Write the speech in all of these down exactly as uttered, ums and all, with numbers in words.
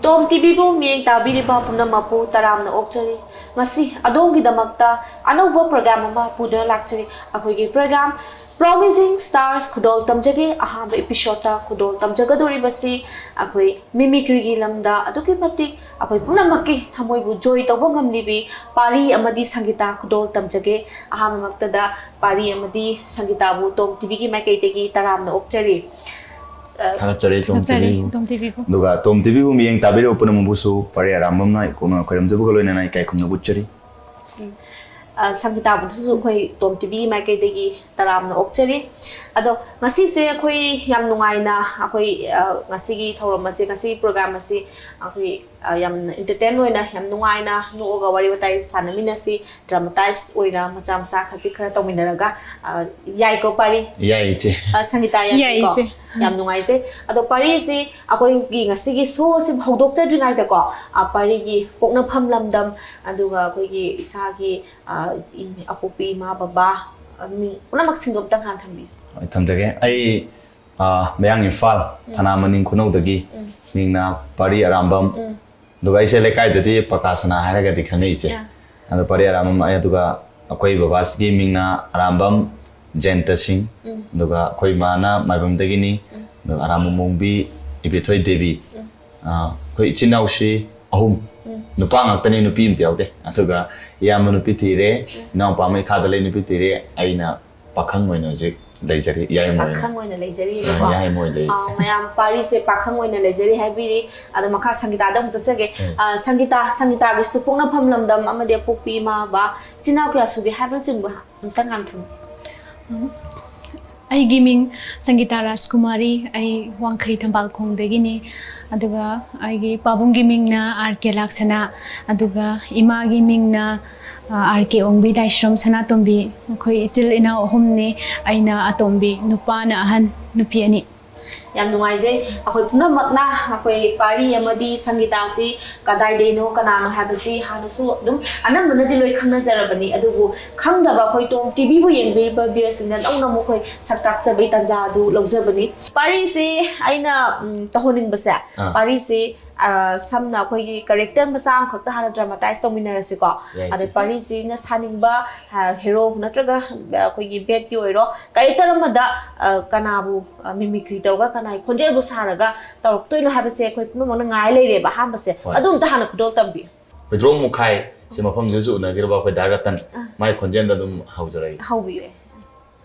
ꯇꯣꯝ ꯇꯤꯚꯤꯕꯨ ꯃꯤꯠꯌꯦꯡ ꯇꯥꯕꯤꯔꯤꯕ ꯄꯨꯝꯅꯃꯛꯄꯨ ꯇꯔꯥꯝꯅ ꯑꯣꯛꯆꯔꯤ꯫ ꯉꯁꯤ ꯑꯗꯣꯝꯒꯤꯗꯃꯛꯇ ꯑꯅꯧꯕ ꯄ꯭ꯔꯣꯒ꯭ꯔꯥꯝ ꯑꯃ ꯄꯨꯗꯨꯅ ꯂꯥꯛꯆꯔꯤ꯫ ꯑꯩꯈꯣꯏꯒꯤ ꯄ꯭ꯔꯣꯒ꯭ꯔꯥꯝ Promising Stars ꯈꯨꯗꯣꯜ ꯇꯝꯖꯒꯦ꯫ ꯑꯍꯥꯟꯕ ꯏꯄꯤꯁꯣꯗꯇ ꯈꯨꯗꯣꯜ ꯇꯝꯖꯒꯗꯧꯔꯤꯕꯁꯤ ꯑꯩꯈꯣꯏ ꯃꯤꯃꯤꯀ꯭ꯔꯤꯒꯤ ꯂꯝꯗ ꯑꯗꯨꯛꯀꯤ ꯃꯇꯤꯛ ꯑꯩꯈꯣꯏ ꯄꯨꯝꯅꯃꯛꯀꯤ ꯊꯃꯣꯏꯕꯨ ꯖꯣꯏ ꯇꯧꯕ ꯉꯝꯂꯤꯕꯤ ꯄꯥꯔꯤ ꯑꯃꯗꯤ ꯁꯪꯒꯤꯇꯥ ꯈꯨꯗꯣꯜ ꯇꯝꯖꯒꯦ꯫ ꯑꯍꯥꯟꯕꯃꯛꯇꯗ ꯄꯥꯔꯤ ꯑꯃꯗꯤ ꯁꯪꯒꯤꯇꯥꯕꯨ ꯇꯣꯝ ꯇꯤꯚꯤꯒꯤ ꯃꯥꯏꯀꯩꯗꯒꯤ ꯇꯔꯥꯝꯅ ꯑꯣꯛꯆꯔꯤ꯫ ꯑ, ꯊꯥꯒꯠꯆꯔꯤ ꯇꯣꯝ ꯊꯥꯒꯠꯆꯔꯤ, ꯇꯤꯚꯤ꯫ ꯇꯣꯝ ꯇꯤꯚꯤꯕꯨ꯫ ꯑꯗꯨꯒ ꯇꯣꯝ ꯇꯤꯚꯤꯕꯨ ꯃꯤꯠꯌꯦꯡ ꯇꯥꯕꯤꯔꯤꯕ ꯄꯨꯝꯅꯃꯛꯄꯨꯁꯨ ꯄꯥꯔꯤ ꯑꯔꯥꯝꯕꯝꯅ ꯏꯀꯣꯛꯅ ꯈꯣꯏꯔꯝꯖꯕꯒ ꯂꯣꯏꯅꯅ ꯏꯀꯥꯏ ꯈꯨꯝꯅꯕ ꯎꯠꯆꯔꯤ꯫ ꯎꯝ꯫ ꯑ, ꯁꯪꯒꯤꯇꯥꯕꯨꯁꯨ ꯑꯩꯈꯣꯏ ꯇꯣꯝ ꯇꯤꯚꯤꯒꯤ ꯃꯥꯏꯀꯩꯗꯒꯤ ꯇꯔꯥꯝꯅ ꯑꯣꯛꯆꯔꯤ꯫ ꯑꯗꯣ ꯉꯁꯤꯁꯦ ꯑꯩꯈꯣꯏ ꯌꯥꯝ ꯅꯨꯡꯉꯥꯏꯅ ꯑꯩꯈꯣꯏ, ꯑ, ꯉꯁꯤꯒꯤ ꯊꯧꯔꯝ ꯑꯁꯤ, ꯉꯁꯤꯒꯤ ꯄ꯭ꯔꯣꯒ꯭ꯔꯥꯝ ꯑꯁꯤ ꯑꯩꯈꯣꯏ, ꯑ, ꯌꯥꯝꯅ ꯏꯟꯇꯔꯇꯦꯟ ꯑꯣꯏꯅ, ꯌꯥꯝ ꯅꯨꯡꯉꯥꯏꯅ ꯅꯣꯛꯑꯒ ꯋꯥꯔꯤ ꯋꯥꯇꯥꯏ ꯁꯥꯟꯅꯃꯤꯟꯅꯁꯤ, ꯗ꯭ꯔꯃꯥꯇꯥꯏꯖ ꯑꯣꯏꯅ ꯃꯆꯥ ꯃꯆꯥ ꯈꯖꯤꯛ ꯈꯔ ꯇꯧꯃꯤꯟꯅꯔꯒ, ꯑ, ꯌꯥꯏꯀꯣ ꯄꯥꯔꯤ? ꯌꯥꯏ, ꯏꯆꯦ꯫ ꯑ, ꯁꯪꯒꯤꯇꯥ, ꯌꯥꯏ, ꯌꯥꯏꯀꯣ? ꯏꯆꯦ꯫ ꯌꯥꯝ ꯅꯨꯡꯉꯥꯏꯖꯩ꯫ ꯑꯗꯣ ꯄꯥꯔꯤꯁꯤ ꯑꯩꯈꯣꯏꯒꯤ ꯉꯁꯤꯒꯤ ꯁꯣ ꯑꯁꯤ ꯍꯧꯗꯣꯛꯆꯗ꯭ꯔꯤꯉꯩꯗꯀꯣ, ꯑ, ꯄꯥꯔꯤꯒꯤ ꯄꯣꯛꯅꯐꯝ ꯂꯝꯗꯝ, ꯑꯗꯨꯒ ꯑꯩꯈꯣꯏꯒꯤ ꯏꯁꯥꯒꯤ, ꯑ, ꯏ-, ꯑꯄꯣꯛꯄꯤ ꯏꯃꯥ ꯕꯕꯥ, ꯑ, ꯃꯤꯡ ꯄꯨꯝꯅꯃꯛꯁꯤꯡꯗꯣ ꯑꯝꯇ ꯍꯥꯟꯅ ꯊꯝꯕꯤꯌꯨ꯫ ꯍꯣꯏ, ꯊꯝꯖꯒꯦ꯫ ꯑꯩ, ꯑ, ꯃꯌꯥꯡ ꯏꯝꯐꯥꯜ, ꯎꯝ꯫ ꯊꯅꯥ ꯃꯅꯤꯡ ꯈꯨꯅꯧꯗꯒꯤ, ꯎꯝ꯫ ꯃꯤꯡꯅ ꯄꯥꯔꯤ ꯑꯔꯥꯝꯕꯝ꯫ ꯎꯝ꯫ ꯑꯗꯨꯒ ꯑꯩꯁꯦ ꯂꯩꯀꯥꯏꯗꯗꯤ ꯄꯀꯥ ꯁꯅꯥ ꯍꯥꯏꯔꯒꯗꯤ ꯈꯪꯅꯩ, ꯏꯆꯦ꯫ ꯑꯥ꯫ ꯑꯗꯣ ꯄꯥꯔꯤ ꯑꯔꯥꯝꯕꯝ, ꯑꯩ, ꯑꯗꯨꯒ ꯑꯩꯈꯣꯏ ꯕꯕꯥꯁꯤꯒꯤ ꯃꯤꯡꯅ ꯑꯔꯥꯝꯕꯝ ꯖꯌꯟꯇ ꯁꯤꯡ, ꯎꯝ꯫ ꯑꯗꯨꯒ ꯑꯩꯈꯣꯏ ꯏꯃꯥꯅ ꯃꯥꯏꯕꯝꯗꯒꯤꯅꯤ, ꯎꯝ꯫ ꯑꯗꯨꯒ ꯑꯔꯥꯝꯕꯝ ꯃꯣꯡꯕꯤ ꯏꯕꯦꯊꯣꯏ ꯗꯦꯕꯤ꯫ ꯎꯝ꯫ ꯑꯥ, ꯑꯩꯈꯣꯏ ꯏꯆꯤꯟ ꯏꯅꯥꯎꯁꯤ ꯑꯍꯨꯝ, ꯎꯝ꯫ ꯅꯨꯄꯥ ꯉꯥꯛꯇꯅꯤ, ꯅꯨꯄꯤ ꯑꯃꯇ ꯌꯥꯎꯗꯦ꯫ ꯑꯗꯨꯒ ꯏꯌꯥꯝꯕ ꯅꯨꯄꯤ ꯊꯤꯔꯦ, ꯎꯝ꯫ ꯏꯅꯥꯎꯄꯥ ꯑꯃ ꯏꯈꯥꯗ ꯂꯩ, ꯅꯨꯄꯤ ꯊꯤꯔꯦ, ꯑꯩꯅ ꯄꯥꯈꯪ ꯑꯣꯏꯅ ꯍꯧꯖꯤꯛ ꯂꯩꯖꯔꯤ, ꯌꯥꯏꯃ ꯑꯣꯏꯅ꯫ ꯄꯥꯈꯪ ꯑꯣꯏꯅ ꯂꯩꯖꯔꯤꯕꯀꯣ꯫ ꯑ, ꯌꯥꯏꯃ ꯑꯣꯏꯅ ꯂꯩ꯫ ꯑ, ꯃꯌꯥꯝ ꯄꯥꯔꯤꯁꯦ ꯄꯥꯈꯪ ꯑꯣꯏꯅ ꯂꯩꯖꯔꯤ ꯍꯥꯏꯕꯤꯔꯤ꯫ ꯑꯗꯣ ꯃꯈꯥ ꯁꯪꯒꯤꯇꯥꯗ ꯑꯃꯨꯛ ꯆꯠꯆꯒꯦ꯫ ꯎꯝ꯫ ꯑ, ꯁꯪꯒꯤꯇꯥ, ꯁꯪꯒꯤꯇꯥꯒꯤꯁꯨ ꯄꯣꯛꯅꯐꯝ ꯂꯝꯗꯝ ꯑꯃꯗꯤ ꯑꯄꯣꯛꯄꯤ ꯏꯃꯥ ꯕꯕꯥ, ꯏꯆꯤꯟ ꯏꯅꯥꯎ ꯀꯌꯥ ꯁꯨꯒꯦ ꯍꯥꯏꯕꯅꯆꯤꯡꯕ ꯑꯝꯇꯪ ꯍꯥꯟꯅ ꯊꯝꯕꯤꯌꯨ꯫ ꯎꯝ꯫ ꯑꯩꯒꯤ ꯃꯤꯡ ꯁꯪꯒꯤꯇꯥ ꯔꯥꯖꯀꯨꯃꯥꯔꯤ, ꯑꯩ ꯋꯥꯡꯈꯩ ꯊꯝꯕꯥꯜꯈꯣꯡꯗꯒꯤꯅꯤ꯫ ꯑꯗꯨꯒ ꯑꯩꯒꯤ ꯄꯥꯕꯨꯡꯒꯤ ꯃꯤꯡꯅ ꯑꯥꯔ ꯀꯦ ꯂꯥꯛꯁꯅꯥ, ꯑꯗꯨꯒ ꯏꯃꯥꯒꯤ ꯃꯤꯡꯅ, ꯑ, ꯑꯥꯔ ꯀꯦ ꯑꯣꯡꯕꯤ ꯂꯥꯏꯁ꯭ꯔꯝ ꯁꯅꯥꯇꯣꯝꯕꯤ꯫ ꯑꯩꯈꯣꯏ ꯏꯆꯤꯜ ꯏꯅꯥꯎ ꯑꯍꯨꯝꯅꯤ, ꯑꯩꯅ ꯑꯇꯣꯝꯕꯤ, ꯅꯨꯄꯥꯅ ꯑꯍꯟ, ꯅꯨꯄꯤ ꯑꯅꯤ꯫ ꯌꯥꯝ ꯅꯨꯡꯉꯥꯏꯖꯩ꯫ ꯑꯩꯈꯣꯏ ꯄꯨꯝꯅꯃꯛꯅ ꯑꯩꯈꯣꯏ ꯄꯥꯔꯤ ꯑꯃꯗꯤ ꯁꯪꯒꯤꯇꯥꯁꯤ ꯀꯗꯥꯏꯗꯩꯅꯣ, ꯀꯅꯥꯅꯣ ꯍꯥꯏꯕꯁꯤ ꯍꯥꯟꯅꯁꯨ ꯑꯗꯨꯝ ꯑꯅꯝꯕꯅꯗꯤ ꯂꯣꯏ ꯈꯪꯅꯖꯔꯕꯅꯤ, ꯑꯗꯨꯕꯨ ꯈꯪꯗꯕ ꯑꯩꯈꯣꯏ ꯇꯣꯝ ꯇꯤꯚꯤꯕꯨ ꯌꯦꯡꯕꯤꯔꯤꯕ ꯚꯤꯌꯔꯁꯤꯡꯗ ꯅꯧꯅ ꯑꯃꯨꯛ ꯑꯩꯈꯣꯏ ꯁꯛ ꯇꯥꯛꯆꯕꯒꯤ ꯇꯥꯟꯖꯥ ꯑꯗꯨ ꯂꯧꯖꯕꯅꯤ꯫ ꯄꯥꯔꯤꯁꯤ ꯑꯩꯅ, ꯎꯝ, ꯇꯧꯍꯟꯅꯤꯡꯕꯁꯦ, ꯑꯥ꯫ ꯄꯥꯔꯤꯁꯤ, ꯑ, ꯁꯝꯅ ꯑꯩꯈꯣꯏꯒꯤ ꯀꯦꯔꯦꯛꯇꯔ ꯃꯆꯥ ꯑꯃꯈꯛꯇ ꯍꯥꯟꯅ ꯗ꯭ꯔꯃꯥꯇꯥꯏꯁ ꯇꯧꯃꯤꯟꯅꯔꯁꯤꯀꯣ꯫ ꯌꯥꯏ, ꯑꯗ ꯏꯆꯦ꯫ ꯄꯥꯔꯤꯁꯤꯅ ꯁꯥꯅꯤꯡꯕ, ꯑ, ꯍꯦꯔꯣ ꯅꯠꯇ꯭ꯔꯒ ꯑꯩꯈꯣꯏꯒꯤ ꯕꯦꯠꯀꯤ ꯑꯣꯏꯔꯣ, ꯀꯦꯔꯦꯛꯇꯔ ꯑꯃꯗ, ꯑ, ꯀꯅꯥꯕꯨ, ꯑ, ꯃꯤꯃꯤꯀ꯭ꯔꯤ ꯇꯧꯔꯒ ꯀꯅꯥꯒꯤ ꯈꯣꯟꯖꯦꯜꯕꯨ ꯁꯥꯔꯒ ꯇꯧꯔꯛꯇꯣꯏꯅꯣ ꯍꯥꯏꯕꯁꯦ ꯑꯩꯈꯣꯏ ꯄꯨꯝꯅꯃꯛꯅ ꯉꯥꯏ ꯂꯩꯔꯦꯕ꯫ ꯑꯍꯥꯟꯕꯁꯦ ꯍꯣꯏ꯫ ꯑꯗꯨ ꯑꯝꯇ ꯍꯥꯟꯅ ꯈꯨꯗꯣꯜ ꯇꯝꯕꯤꯌꯨ꯫ ꯍꯨꯏꯗ꯭ꯔꯣꯝ ꯃꯨꯈꯥꯏ ꯁꯤ ꯃꯐꯝꯁꯤꯗꯁꯨ ꯎꯅꯈꯤꯔꯕ ꯑꯩꯈꯣꯏ ꯗꯥ ꯔꯇꯟ, ꯑꯥ꯫ ꯃꯥꯒꯤ ꯈꯣꯟꯖꯦꯜꯗ ꯑꯗꯨꯝ ꯍꯧꯖꯔꯛꯏ꯫ ꯍꯧꯕꯤꯌꯨ꯫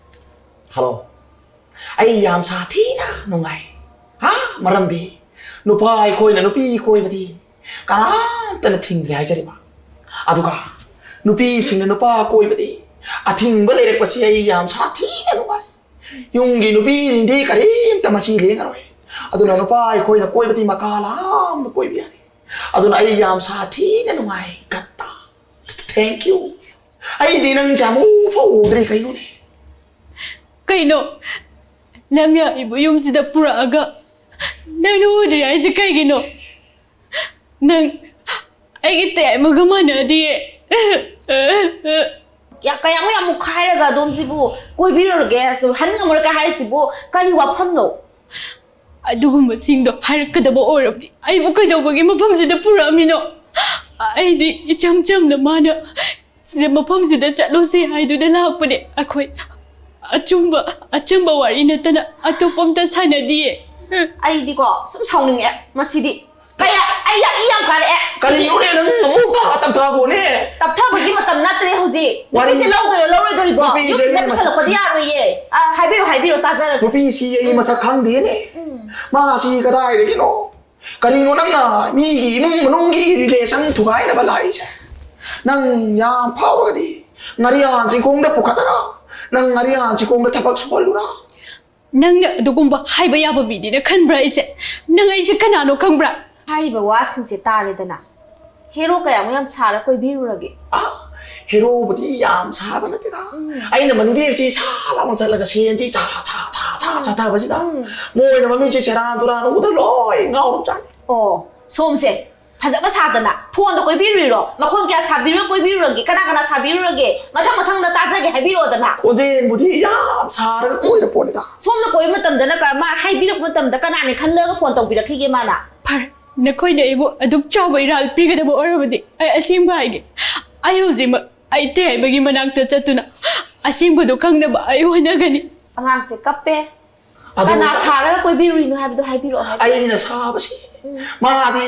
ꯍꯜꯂꯣ꯫ ꯑꯩ ꯌꯥꯝ ꯁꯥꯊꯤꯅ ꯅꯨꯡꯉꯥꯏ꯫ ꯍꯥ? ꯃꯔꯝꯗꯤ ꯅꯨꯄꯥ ꯑꯩꯈꯣꯏꯅ ꯅꯨꯄꯤ ꯀꯣꯏꯕꯗꯤ ꯀꯅꯥꯝꯇꯅ ꯊꯤꯡꯗ꯭ꯔꯦ ꯍꯥꯏꯖꯔꯤꯕ꯫ ꯑꯗꯨꯒ ꯅꯨꯄꯤꯁꯤꯡꯅ ꯅꯨꯄꯥ ꯀꯣꯏꯕꯗꯤ ꯑꯊꯤꯡꯕ ꯂꯩꯔꯛꯄꯁꯤ ꯑꯩ ꯌꯥꯝ ꯁꯥꯊꯤꯅ ꯅꯨꯡꯉꯥꯏ꯫ ꯌꯨꯝꯒꯤ ꯅꯨꯄꯤꯁꯤꯡꯗꯤ ꯀꯔꯤꯝꯇ ꯃꯆꯤ ꯂꯦꯡꯉꯔꯣꯏ꯫ ꯑꯗꯨꯅ ꯅꯨꯄꯥ ꯑꯩꯈꯣꯏꯅ ꯀꯣꯏꯕꯗꯤ ꯃꯀꯥ ꯂꯥꯝꯅ ꯀꯣꯏꯕ ꯌꯥꯔꯦ꯫ ꯑꯗꯨꯅ ꯑꯩ ꯌꯥꯝ ꯁꯥꯊꯤꯅ ꯅꯨꯡꯉꯥꯏ꯫ ꯒꯠꯇ꯫ Thank you꯫ ꯑꯩꯗꯤ ꯅꯪꯁꯦ ꯑꯃꯨꯛꯐꯥꯎ ꯎꯗ꯭ꯔꯤ, ꯀꯩꯅꯣꯅꯦ? ꯀꯩꯅꯣ? ꯅꯪꯅ ꯑꯩꯕꯨ ꯌꯨꯝꯁꯤꯗ ꯄꯨꯔꯛꯑꯒ ꯅꯪꯅ ꯎꯗ꯭ꯔꯤ ꯍꯥꯏꯁꯦ ꯀꯩꯒꯤꯅꯣ? ꯅꯪ ꯑꯩꯒꯤ ꯇꯌꯥꯏꯃꯒ ꯃꯥꯟꯅꯗꯤꯌꯦ꯫ ꯌꯥ-, ꯀꯌꯥꯃꯨꯛ ꯌꯥꯝ ꯃꯨꯛꯈꯥꯏꯔꯒ ꯑꯗꯣꯝꯁꯤꯕꯨ ꯀꯣꯏꯕꯤꯔꯨꯔꯒꯦ, ꯑꯁ, ꯍꯟ ꯉꯝꯃꯔꯣꯏ ꯀꯥꯏ ꯍꯥꯏꯔꯤꯁꯤꯕꯨ ꯀꯔꯤ ꯋꯥꯐꯝꯅꯣ? ꯑꯗꯨꯒꯨꯝꯕꯁꯤꯡꯗꯣ ꯍꯥꯏꯔꯛꯀꯗꯕ ꯑꯣꯏꯔꯕꯗꯤ ꯑꯩꯕꯨ ꯀꯩꯗꯧꯕꯒꯤ ꯃꯐꯝꯁꯤꯗ ꯄꯨꯔꯛꯑꯝꯃꯤꯅꯣ? ꯑꯩꯗꯤ ꯏꯆꯝ ꯆꯝꯅ ꯃꯥꯅ ꯁꯤꯗ ꯃꯐꯝꯁꯤꯗ ꯆꯠꯂꯨꯁꯦ ꯍꯥꯏꯗꯨꯅ ꯂꯥꯛꯄꯅꯦ꯫ ꯑꯩꯈꯣꯏ ꯑꯆꯨꯝꯕ, ꯑꯆꯝꯕ ꯋꯥꯔꯤ ꯅꯠꯇꯅ ꯑꯇꯣꯞꯄ ꯑꯝꯇ ꯁꯥꯟꯅꯗꯤꯌꯦ꯫ ꯑꯩꯗꯤꯀꯣ ꯁꯨꯝ ꯁꯥꯎꯅꯤꯡꯉꯦ ꯃꯁꯤꯗꯤ꯫ ꯀꯌꯥ, ꯑꯩ ꯌꯥꯝ, ꯏ ꯌꯥꯝ ꯀꯥꯔꯛꯑꯦ꯫ ꯀꯔꯤꯅꯣꯅꯦ, ꯅꯪ ꯑꯃꯨꯛꯀ ꯇꯞꯊꯈꯣꯅꯦ? ꯇꯞꯊꯕꯒꯤ ꯃꯇꯝ ꯅꯠꯇ꯭ꯔꯦ ꯍꯧꯖꯤꯛ꯫ ꯋꯥꯔꯤ ꯅꯨꯄꯤꯁꯦ ꯂꯧꯗꯣꯏꯔꯣ ꯂꯧꯔꯣꯏꯗꯣꯔꯤꯕꯣ? ꯅꯨꯄꯤꯁꯦ ꯌꯨꯝꯁꯤꯗ ꯃꯁꯛ ꯄꯨꯁꯜꯂꯛꯄꯗꯤ ꯌꯥꯔꯣꯏꯌꯦ꯫ ꯑ, ꯍꯥꯏꯕꯤꯔꯣ, ꯍꯥꯏꯕꯤꯔꯣ, ꯇꯥꯖꯔꯒꯦ꯫ ꯅꯨꯄꯤꯁꯤ ꯑꯩ ꯃꯁꯛ ꯈꯪꯗꯦꯅꯦ꯫ ꯎꯝ꯫ ꯃꯥꯁꯤ ꯀꯗꯥꯏꯗꯒꯤꯅꯣ? ꯀꯔꯤꯅꯣ ꯅꯪꯅ ꯃꯤꯒꯤ ꯏꯃꯨꯡ ꯃꯅꯨꯡꯒꯤ relation ꯊꯨꯒꯥꯏꯅꯕ ꯂꯥꯛꯏꯁꯦ? ꯅꯪ ꯌꯥꯝ ꯐꯥꯎꯔꯒꯗꯤ ꯉꯥꯔꯤꯌꯥꯟ ꯆꯤꯡꯈꯣꯡꯗ ꯄꯨꯈꯠꯂꯒ ꯅꯪ ꯉꯥꯔꯤꯌꯥꯟ ꯆꯤꯡꯈꯣꯡꯗ ꯊꯕꯛ ꯁꯨꯍꯜꯂꯨꯔꯥ? ꯅꯪꯅ ꯑꯗꯨꯒꯨꯝꯕ ꯍꯥꯏꯕ ꯌꯥꯕ ꯃꯤꯅꯤꯅ ꯈꯟꯕ꯭ꯔꯥ ꯑꯩꯁꯦ? ꯅꯪ ꯑꯩꯁꯦ ꯀꯅꯥꯅꯣ ꯈꯪꯕ꯭ꯔꯥ? ꯍꯥꯏꯔꯤꯕ ꯋꯥꯁꯤꯡꯁꯦ ꯇꯥꯔꯦꯗꯅ, ꯍꯦꯔꯣ ꯀꯌꯥꯃꯨꯛ ꯌꯥꯝ ꯁꯥꯔ ꯀꯣꯏꯕꯤꯔꯨꯔꯒꯦ? ꯑ, ꯍꯦꯔꯣꯕꯨꯗꯤ ꯌꯥꯝ ꯁꯥꯕ ꯅꯠꯇꯦꯗ꯫ ꯎꯝ꯫ ꯑꯩꯅ ꯃꯅꯤ ꯕꯦꯒꯁꯤ ꯁꯥ ꯂꯥꯎꯅ ꯆꯠꯂꯒ ꯁꯦꯟꯁꯤ ꯆꯥ, ꯆꯥ, ꯆꯥ, ꯆꯥ ꯆꯠꯊꯕꯁꯤꯗ ꯎꯝ꯫ ꯃꯣꯏꯅ ꯃꯃꯤꯠꯁꯦ ꯁꯦꯔꯥꯟ ꯇꯨꯔꯥꯟ ꯎꯕꯗ ꯂꯣꯏ ꯉꯥꯎꯔꯕꯖꯥꯠꯅꯤ꯫ ꯑꯣ, ꯁꯣꯝꯁꯦ ꯐꯖꯕ ꯁꯥꯗꯅ ꯐꯣꯟꯗ ꯀꯣꯏꯕꯤꯔꯨꯏꯔꯣ? ꯃꯈꯣꯟ ꯀꯌꯥ ꯁꯥꯕꯤꯔ ꯀꯣꯏꯕꯤꯔꯨꯔꯒꯦ? ꯀꯅꯥ ꯀꯅꯥ ꯁꯥꯕꯤꯔꯨꯔꯒꯦ? ꯃꯊꯪ ꯃꯊꯪꯗ ꯇꯥꯖꯒꯦ ꯍꯥꯏꯕꯤꯔꯛꯑꯣꯗꯅ꯫ ꯈꯣꯟꯖꯦꯜꯕꯨꯗꯤ ꯌꯥꯝ ꯁꯥꯔꯒ ꯀꯣꯏꯔ ꯄꯣꯠꯅꯤꯗ꯫ ꯁꯣꯝꯅ ꯀꯣꯏꯕ ꯃꯇꯝꯗꯅ ꯀ-, ꯃꯥ ꯍꯥꯏꯕꯤꯔꯛꯄ ꯃꯇꯝꯗ ꯀꯅꯥꯅꯦ ꯈꯜꯂꯒ ꯐꯣꯟ ꯇꯧꯕꯤꯔꯛꯈꯤꯒꯦ ꯃꯥꯅ? ꯐꯔꯦ, ꯅꯈꯣꯏꯅ ꯑꯩꯕꯨ ꯑꯗꯨꯛ ꯆꯥꯎꯕ ꯏꯔꯥꯜ ꯄꯤꯒꯗꯕ ꯑꯣꯏꯔꯕꯗꯤ ꯑꯩ ꯑꯁꯦꯡꯕ ꯍꯥꯏꯒꯦ꯫ ꯑꯩ ꯍꯧꯖꯤꯛꯃꯛ ꯑꯩ ꯇꯦ ꯍꯥꯏꯕꯒꯤ ꯃꯅꯥꯛꯇ ꯆꯠꯇꯨꯅ ꯑꯁꯦꯡꯕꯗꯣ ꯈꯪꯅꯕ ꯑꯩ ꯍꯣꯠꯅꯒꯅꯤ꯫ ꯑꯉꯥꯡꯁꯦ ꯀꯞꯄꯦ꯫ ꯑꯗꯣ ꯀꯅꯥ ꯁꯥꯔꯒ ꯀꯣꯏꯕꯤꯔꯨꯏꯅꯣ ꯍꯥꯏꯕꯗꯣ ꯍꯥꯏꯕꯤꯔꯛꯑꯣ ꯍꯥꯏꯕ꯫ ꯑꯩꯅ ꯁꯥꯕꯁꯤ, ꯎꯝ꯫ ꯃꯥꯗꯤ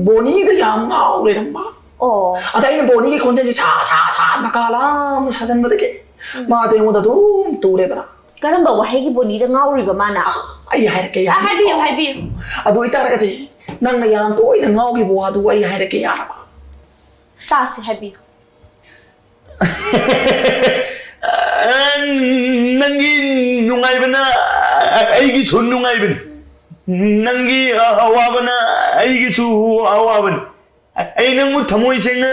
ꯕꯣꯅꯤꯗ ꯌꯥꯝ ꯉꯥꯎ ꯂꯩꯔꯝꯕ꯫ ꯑꯣ꯫ ꯑꯗ ꯑꯩꯅ ꯕꯣꯅꯤꯒꯤ ꯈꯣꯟꯖꯦꯜꯁꯦ ꯁꯥ, ꯁꯥ, ꯁꯥ, ꯃꯀꯥ ꯂꯥꯝꯅ ꯁꯥꯖꯟꯕꯗꯒꯤ ꯎꯝ꯫ ꯃꯥꯗꯤ ꯑꯩꯉꯣꯟꯗ ꯑꯗꯨꯝ ꯇꯨꯔꯦꯗꯅ꯫ ꯀꯔꯝꯕ ꯋꯥꯍꯩꯒꯤ ꯕꯣꯅꯤꯗ ꯉꯥꯎꯔꯨꯏꯕ ꯃꯥꯅ? ꯑꯩ ꯍꯥꯏꯔꯛꯀꯦ, ꯑ, ꯌꯥꯅꯤꯀꯣ? ꯍꯥꯏꯕꯤꯌꯨ, ꯍꯥꯏꯕꯤꯌꯨ꯫ ꯑꯗꯨ ꯑꯣꯏꯇꯥꯔꯒꯗꯤ ꯅꯪꯅ ꯌꯥꯝ ꯇꯣꯏꯅ ꯉꯥꯎꯈꯤꯕ ꯋꯥꯗꯨ ꯑꯩ ꯍꯥꯏꯔꯛꯀꯦ, ꯌꯥꯔꯕ? ꯇꯥꯁꯤ, ꯍꯥꯏꯕꯤꯌꯨ꯫ ꯅꯪꯒꯤ ꯅꯨꯡꯉꯥꯏꯕꯅ ꯑꯩꯒꯤꯁꯨ ꯅꯨꯡꯉꯥꯏꯕꯅꯤ, ꯅꯪꯒꯤ ꯑꯋꯥꯕꯅ ꯑꯩꯒꯤꯁꯨ ꯑꯋꯥꯕꯅꯤ꯫ ꯑꯩ ꯅꯪꯕꯨ ꯊꯃꯣꯏ ꯁꯦꯡꯅ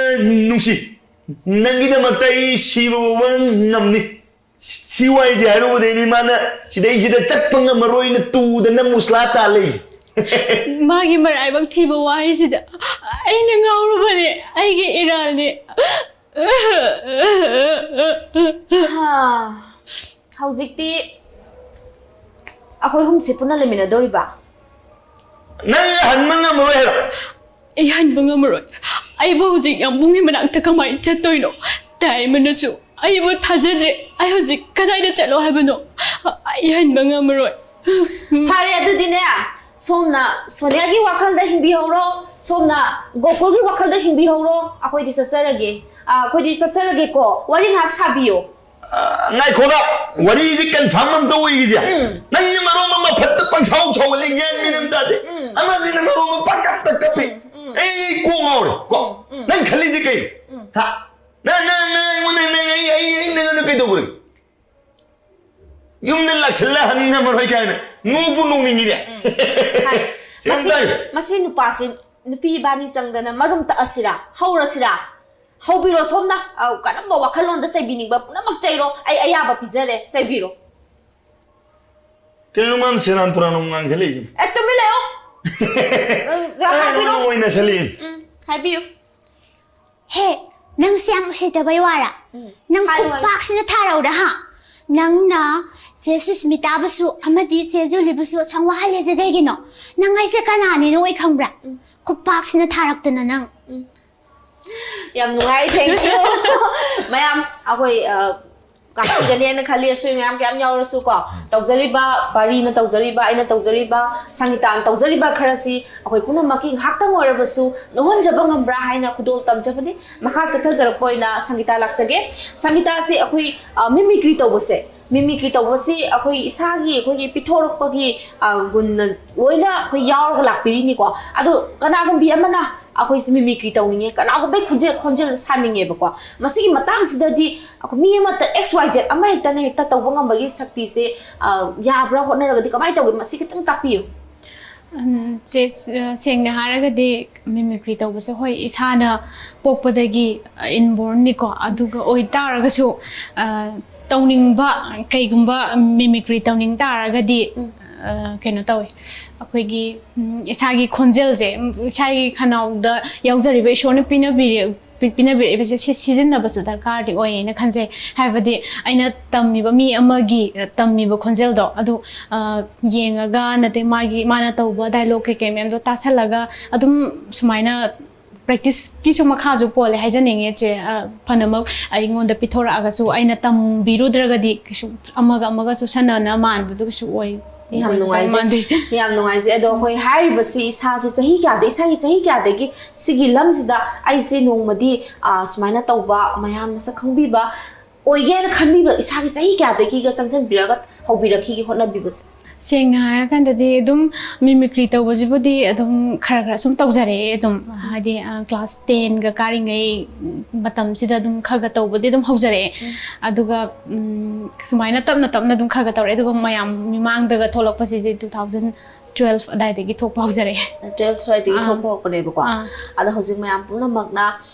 ꯅꯨꯡꯁꯤ, ꯅꯪꯒꯤꯗꯃꯛꯇ ꯑꯩ ꯁꯤꯕ ꯐꯥꯎꯕ ꯉꯝꯅꯤ꯫ ꯁꯤ ꯋꯥꯍꯩꯁꯦ ꯍꯥꯏꯔꯨꯕꯗꯩꯅꯤ ꯃꯥꯅ ꯁꯤꯗꯩꯁꯤꯗ ꯆꯠꯄ ꯉꯝꯃꯔꯣꯏꯅ ꯇꯨꯗꯅ ꯃꯨꯁꯂꯥ ꯇꯥ ꯂꯩꯁꯦ꯫ ꯃꯥꯒꯤ ꯃꯔꯥꯏꯕꯛ ꯊꯤꯕ ꯋꯥꯍꯩꯁꯤꯗ ꯑꯩꯅ ꯉꯥꯎꯔꯕꯅꯦ, ꯑꯩꯒꯤ ꯏꯔꯥꯜꯅꯦ꯫ ꯍꯥ, ꯍꯧꯖꯤꯛꯇꯤ ꯑꯩꯈꯣꯏ ꯑꯍꯨꯝꯁꯦ ꯄꯨꯟꯅ ꯂꯩꯃꯤꯟꯅꯗꯧꯔꯤꯕ? ꯅꯪ ꯍꯟꯕ ꯉꯝꯃꯔꯣꯏ ꯍꯥꯏꯔꯣ? ꯑꯩ ꯍꯟꯕ ꯉꯝꯃꯔꯣꯏ꯫ ꯑꯩꯕꯨ ꯍꯧꯖꯤꯛ ꯌꯥꯝꯕꯨꯡꯒꯤ ꯃꯅꯥꯛꯇ ꯀꯃꯥꯏꯅ ꯆꯠꯇꯣꯏꯅꯣ? ꯇꯥꯏꯃꯅꯁꯨ ꯑꯩꯕꯨ ꯊꯥꯖꯗ꯭ꯔꯦ꯫ ꯑꯩ ꯍꯧꯖꯤꯛ ꯀꯗꯥꯏꯗ ꯆꯠꯂꯣ ꯍꯥꯏꯕꯅꯣ? ꯑꯩ ꯍꯟꯕ ꯉꯝꯃꯔꯣꯏ꯫ ꯐꯔꯦ, ꯑꯗꯨꯗꯤꯅꯦ, ꯁꯣꯝꯅ ꯁꯣꯅꯤꯌꯥꯒꯤ ꯋꯥꯈꯜꯗ ꯍꯤꯡꯕꯤꯍꯧꯔꯣ, ꯁꯣꯝꯅ ꯒꯣꯀꯨꯜꯒꯤ ꯋꯥꯈꯜꯗ ꯍꯤꯡꯕꯤꯍꯧꯔꯣ꯫ ꯑꯩꯈꯣꯏꯗꯤ ꯆꯠꯆꯔꯒꯦ꯫ ꯑ, ꯑꯩꯈꯣꯏꯗꯤ ꯆꯠꯆꯔꯒꯦꯀꯣ꯫ ꯋꯥꯔꯤ ꯉꯥꯏꯍꯥꯛ ꯁꯥꯕꯤꯌꯣ꯫ ꯑ, ꯉꯥꯏꯈꯣꯒ, ꯋꯥꯔꯤꯁꯤ confirm ꯑꯝꯇ ꯑꯣꯏꯈꯤꯁꯦ꯫ ꯎꯝ꯫ ꯅꯪꯅ ꯃꯔꯣꯟ ꯑꯃ ꯐꯠꯇ ꯄꯪꯁꯥꯎ ꯁꯥꯎꯒꯠꯂꯦ, ꯒ꯭ꯌꯥꯟ ꯃꯦꯟ ꯑꯃ ꯇꯥꯗꯦ꯫ ꯎꯝ꯫ ꯑꯃꯁꯤꯅ ꯃꯔꯣꯟ ꯑꯃ ꯄꯪꯀꯞꯇ ꯀꯞꯄꯤ꯫ ꯎꯝ, ꯎꯝ꯫ ꯑꯩ ꯀꯣꯛ ꯉꯥꯎꯔꯦ ꯀꯣ꯫ ꯎꯝ, ꯎꯝ꯫ ꯅꯪ ꯈꯜꯂꯤꯁꯦ ꯀꯩ? ꯎꯝ꯫ ꯍꯥ? ꯅꯪ, ꯅꯪ, ꯅꯪ ꯑꯩꯉꯣꯟꯗ, ꯅꯪ, ꯑꯩ, ꯑꯩ, ꯑꯩ ꯅꯪꯉꯣꯟꯗ ꯀꯩꯗꯧꯈ꯭ꯔꯒꯦ? ꯌꯨꯝꯗ ꯂꯥꯛꯁꯜꯂ ꯍꯟ ꯉꯝꯃꯔꯣꯏ ꯀꯥꯏꯅ ꯅꯣꯛꯄꯨ ꯅꯣꯛꯅꯤꯡꯉꯤꯅꯦ꯫ ꯎꯝ꯫ ꯍꯥꯏ꯫ ꯌꯥꯝ ꯃꯁꯤ, ꯇꯥꯏ꯫ ꯃꯁꯤ ꯅꯨꯄꯥꯁꯤ ꯅꯨꯄꯤ ꯏꯕꯥꯅꯤ ꯆꯪꯗꯅ ꯃꯔꯨꯝ ꯇꯛꯑꯁꯤꯔꯥ? ꯍꯧꯔꯁꯤꯔꯥ? ꯍꯧꯕꯤꯔꯣ ꯁꯣꯝꯅ꯫ ꯑꯧ, ꯀꯔꯝꯕ ꯋꯥꯈꯜꯂꯣꯟꯗ ꯆꯩꯕꯤꯅꯤꯡꯕ ꯄꯨꯝꯅꯃꯛ ꯆꯩꯔꯣ꯫ ꯑꯩ ꯑꯌꯥꯕ ꯄꯤꯖꯔꯦ, ꯆꯩꯕꯤꯔꯣ꯫ ꯀꯩꯅꯣ ꯃꯥꯅ ꯁꯦꯔꯥꯟ ꯇꯨꯔꯥꯟ ꯑꯃꯨꯛ ꯉꯥꯡꯁꯜꯂꯛꯏꯁꯦ? ꯑꯦ, ꯇꯨꯃꯤꯟ ꯂꯩꯌꯣ꯫ ꯑꯦ, ꯑꯩꯉꯣꯟꯗ ꯑꯣꯏꯅ ꯁꯜꯂꯛꯏ꯫ ꯎꯝ, ꯍꯥꯏꯕꯤꯌꯨ꯫ ꯍꯦ, ꯅꯪꯁꯦ ꯌꯥꯝ ꯎꯁꯤꯠꯇꯕꯩ ꯋꯥꯔꯥ? ꯅꯪ ꯍꯥꯏꯌꯨ, ꯈꯨꯄꯥꯛꯁꯤꯅ ꯊꯥꯔꯧꯔꯥ ꯍꯥ? ꯅꯪꯅ ꯆꯦ ꯁꯨꯁꯃꯤꯇꯥꯕꯨꯁꯨ ꯑꯃꯗꯤ ꯆꯦ ꯖꯨꯂꯤꯕꯨꯁꯨ ꯑꯁꯨꯛ ꯋꯥꯍꯜꯂꯤꯁꯦ ꯀꯩꯒꯤꯅꯣ? ꯅꯪ ꯑꯩꯁꯦ ꯀꯅꯥꯅꯦ ꯅꯪ ꯑꯩ ꯈꯪꯕ꯭ꯔꯥ? ꯈꯨꯄꯥꯛꯁꯤꯅ ꯊꯥꯔꯛꯇꯅ ꯅꯪ꯫ ꯌꯥꯝ ꯅꯨꯡꯉꯥꯏ, thank you꯫ ꯃꯌꯥꯝ ꯑꯩꯈꯣꯏ ꯑ, ꯀꯥꯛꯄꯤꯒꯅꯦꯅ ꯈꯜꯂꯤ, ꯑꯁꯣꯏ ꯃꯌꯥꯝ ꯀꯌꯥꯝ ꯌꯥꯎꯔꯁꯨ ꯀꯣ꯫ ꯇꯧꯖꯔꯤꯕ ꯄꯥꯔꯤꯅ ꯇꯧꯖꯔꯤꯕ, ꯑꯩꯅ ꯇꯧꯖꯔꯤꯕ, ꯁꯪꯒꯤꯇꯥꯅ ꯇꯧꯖꯔꯤꯕ ꯈꯔꯁꯤ ꯑꯩꯈꯣꯏ ꯄꯨꯝꯅꯃꯛꯀꯤ ꯉꯥꯏꯍꯥꯛꯇꯪ ꯑꯣꯏꯔꯕꯁꯨ ꯅꯣꯛꯍꯟꯖꯕ ꯉꯝꯕ꯭ꯔꯥ ꯍꯥꯏꯅ ꯈꯨꯗꯣꯜ ꯇꯝꯖꯕꯅꯤ꯫ ꯃꯈꯥ ꯆꯠꯊꯖꯔꯛꯄ ꯑꯣꯏꯅ ꯁꯪꯒꯤꯇꯥ ꯂꯥꯛꯆꯒꯦ꯫ ꯁꯪꯒꯤꯇꯥꯁꯤ ꯑꯩꯈꯣꯏ ꯑ, ꯃꯤꯃꯤꯀ꯭ꯔꯤ ꯇꯧꯕꯁꯦ, ꯃꯤꯃꯤꯀ꯭ꯔꯤ ꯇꯧꯕꯁꯤ ꯑꯩꯈꯣꯏ ꯏꯁꯥꯒꯤ, ꯑꯩꯈꯣꯏꯒꯤ ꯄꯤꯊꯣꯔꯛꯄꯒꯤ ꯑ, ꯒꯨꯟꯅ ꯂꯣꯏꯅ ꯑꯩꯈꯣꯏ ꯌꯥꯎꯔꯒ ꯂꯥꯛꯄꯤꯔꯤꯅꯤꯀꯣ꯫ ꯑꯗꯣ ꯀꯅꯥꯒꯨꯝꯕꯤ ꯑꯃꯅ ꯑꯩꯈꯣꯏꯁꯦ ꯃꯤꯃꯤꯀ꯭ꯔꯤ ꯇꯧꯅꯤꯡꯉꯦ, ꯀꯅꯥꯒꯨꯝꯕ ꯈꯣꯟꯖꯦꯜ, ꯈꯣꯟꯖꯦꯜ ꯁꯥꯅꯤꯡꯉꯦꯕꯀꯣ꯫ ꯃꯁꯤꯒꯤ ꯃꯇꯥꯡꯁꯤꯗꯗꯤ ꯑꯩꯈꯣꯏ ꯃꯤ ꯑꯃꯠꯇ X Y Z ꯑꯃ ꯍꯦꯛꯇꯅ ꯍꯦꯛꯇ ꯇꯧꯕ ꯉꯝꯕꯒꯤ ꯁꯛꯇꯤꯁꯦ ꯑ, ꯌꯥꯕ꯭ꯔꯥ? ꯍꯣꯠꯅꯔꯒꯗꯤ ꯀꯃꯥꯏꯅ ꯇꯧꯒꯦ? ꯃꯁꯤ ꯈꯤꯇꯪ ꯇꯥꯛꯄꯤꯌꯨ꯫ ꯎꯝ, ꯆꯦ, ꯑ, ꯁꯦꯡꯅ ꯍꯥꯏꯔꯒꯗꯤ ꯃꯤꯃꯤꯀ꯭ꯔꯤ ꯇꯧꯕꯁꯦ ꯍꯣꯏ ꯏꯁꯥꯅ ꯄꯣꯛꯄꯗꯒꯤ, ꯑ, inbornꯅꯤꯀꯣ꯫ ꯑꯗꯨꯒ ꯑꯣꯏ ꯇꯥꯔꯒꯁꯨ, ꯑ, ꯇꯧꯅꯤꯡꯕ, ꯀꯩꯒꯨꯝꯕ ꯃꯤꯃꯤꯀ꯭ꯔꯤ ꯇꯧꯅꯤꯡ ꯇꯥꯔꯒꯗꯤ, ꯑ, ꯀꯩꯅꯣ ꯇꯧꯋꯦ, ꯑꯩꯈꯣꯏꯒꯤ, ꯎꯝ, ꯏꯁꯥꯒꯤ ꯈꯣꯟꯖꯦꯜꯁꯦ, ꯎꯝ, ꯏꯁꯥꯒꯤ ꯈꯅꯥꯎꯗ ꯌꯥꯎꯖꯔꯤꯕ ꯏꯁꯣꯔꯅ ꯄꯤꯅꯕꯤꯔ-, ꯄꯤ-, ꯄꯤꯅꯕꯤꯔꯛꯏꯕꯁꯦ ꯁꯤ ꯁꯤꯖꯤꯟꯅꯕꯁꯨ ꯗꯔꯀꯥꯔꯗꯤ ꯑꯣꯏꯌꯦꯅ ꯈꯟꯖꯩ꯫ ꯍꯥꯏꯕꯗꯤ ꯑꯩꯅ ꯇꯝꯃꯤꯕ ꯃꯤ ꯑꯃꯒꯤ, ꯑ, ꯇꯝꯃꯤꯕ ꯈꯣꯟꯖꯦꯜꯗꯣ ꯑꯗꯨ, ꯑ, ꯌꯦꯡꯉꯒ, ꯅꯠꯇꯦ ꯃꯥꯒꯤ, ꯃꯥꯅ ꯇꯧꯕ dialogue ꯀꯩꯀꯩ ꯃꯌꯥꯝꯗꯣ ꯇꯥꯁꯜꯂꯒ ꯑꯗꯨꯝ ꯁꯨꯃꯥꯏꯅ practiceꯀꯤꯁꯨ ꯃꯈꯥꯁꯨ ꯄꯣꯜꯂꯦ ꯍꯥꯏꯖꯅꯤꯡꯉꯦ ꯆꯦ꯫ ꯑ, ꯐꯅꯃꯛ ꯑꯩꯉꯣꯟꯗ ꯄꯤꯊꯣꯔꯛꯑꯒꯁꯨ ꯑꯩꯅ ꯇꯝꯕꯤꯔꯨꯗ꯭ꯔꯒꯗꯤ ꯀꯩꯁꯨ ꯑꯃꯒ ꯑꯃꯒ ꯆꯨꯁꯟꯅꯅ ꯃꯥꯟꯕꯗꯣ ꯀꯩꯁꯨ ꯑꯣꯏ꯫ ꯌꯥꯝ ꯑꯣꯏꯒꯗꯧ ꯅꯨꯡꯉꯥꯏꯖꯩ꯫ ꯃꯥꯟꯗꯦ꯫ ꯌꯥꯝ ꯅꯨꯡꯉꯥꯏꯖꯩ꯫ ꯑꯗꯣ ꯑꯩꯈꯣꯏ ꯍꯥꯏꯔꯤꯕꯁꯤ ꯏꯁꯥꯁꯦ ꯆꯍꯤ ꯀꯌꯥꯗ, ꯏꯁꯥꯒꯤ ꯆꯍꯤ ꯀꯌꯥꯗꯒꯤ ꯁꯤꯒꯤ ꯂꯝꯁꯤꯗ ꯑꯩꯁꯦ ꯅꯣꯡꯃꯗꯤ, ꯑ, ꯁꯨꯃꯥꯏꯅ ꯇꯧꯕ, ꯃꯌꯥꯝ ꯃꯁꯛ ꯈꯪꯕꯤꯕ ꯑꯣꯏꯒꯦꯅ ꯈꯟꯕꯤꯕ ꯏꯁꯥꯒꯤ ꯆꯍꯤ ꯀꯌꯥꯗꯒꯤꯒ ꯆꯪꯁꯤꯟꯕꯤꯔꯒ ꯍꯧꯕꯤꯔꯛꯈꯤꯒꯦ ꯍꯣꯠꯅꯕꯤꯕꯁꯦ? ꯁꯦꯡꯅ ꯍꯥꯏꯔꯀꯥꯟꯗꯗꯤ ꯑꯗꯨꯝ mimicry ꯇꯧꯕꯁꯤꯕꯨꯗꯤ ꯑꯗꯨꯝ ꯈꯔ ꯈꯔ ꯁꯨꯝ ꯇꯧꯖꯔꯛꯑꯦ꯫ ꯑꯗꯨꯝ ꯍꯥꯏꯗꯤ, ꯑ, class tenꯒ ꯀꯥꯔꯤꯉꯩ ꯃꯇꯝꯁꯤꯗ ꯑꯗꯨꯝ ꯈꯔ ꯈꯔ ꯇꯧꯕꯗꯤ ꯑꯗꯨꯝ ꯍꯧꯖꯔꯛꯑꯦ꯫ ꯑꯗꯨꯒ, ꯎꯝ, ꯁꯨꯃꯥꯏꯅ ꯇꯞꯅ ꯇꯞꯅ ꯑꯗꯨꯝ ꯈꯔ ꯈꯔ ꯇꯧꯔꯛꯑꯦ꯫ ꯑꯗꯨꯒ ꯃꯌꯥꯝ ꯃꯤꯃꯥꯡꯗꯒ ꯊꯣꯛꯂꯛꯄꯁꯤꯗꯤ two thousand twelve ꯑꯗꯥꯏꯗꯒꯤ ꯊꯣꯛꯄ ꯍꯧꯖꯔꯛꯑꯦ꯫ twelve ꯁ꯭ꯋꯥꯏꯗꯒꯤ ꯑꯥ꯫ ꯊꯣꯛꯄ ꯍꯧꯔꯛꯄꯅꯦꯕꯀꯣ꯫ ꯑꯥ꯫ ꯑꯗꯣ ꯍꯧꯖꯤꯛ ꯃꯌꯥꯝ ꯄꯨꯝꯅꯃꯛꯅ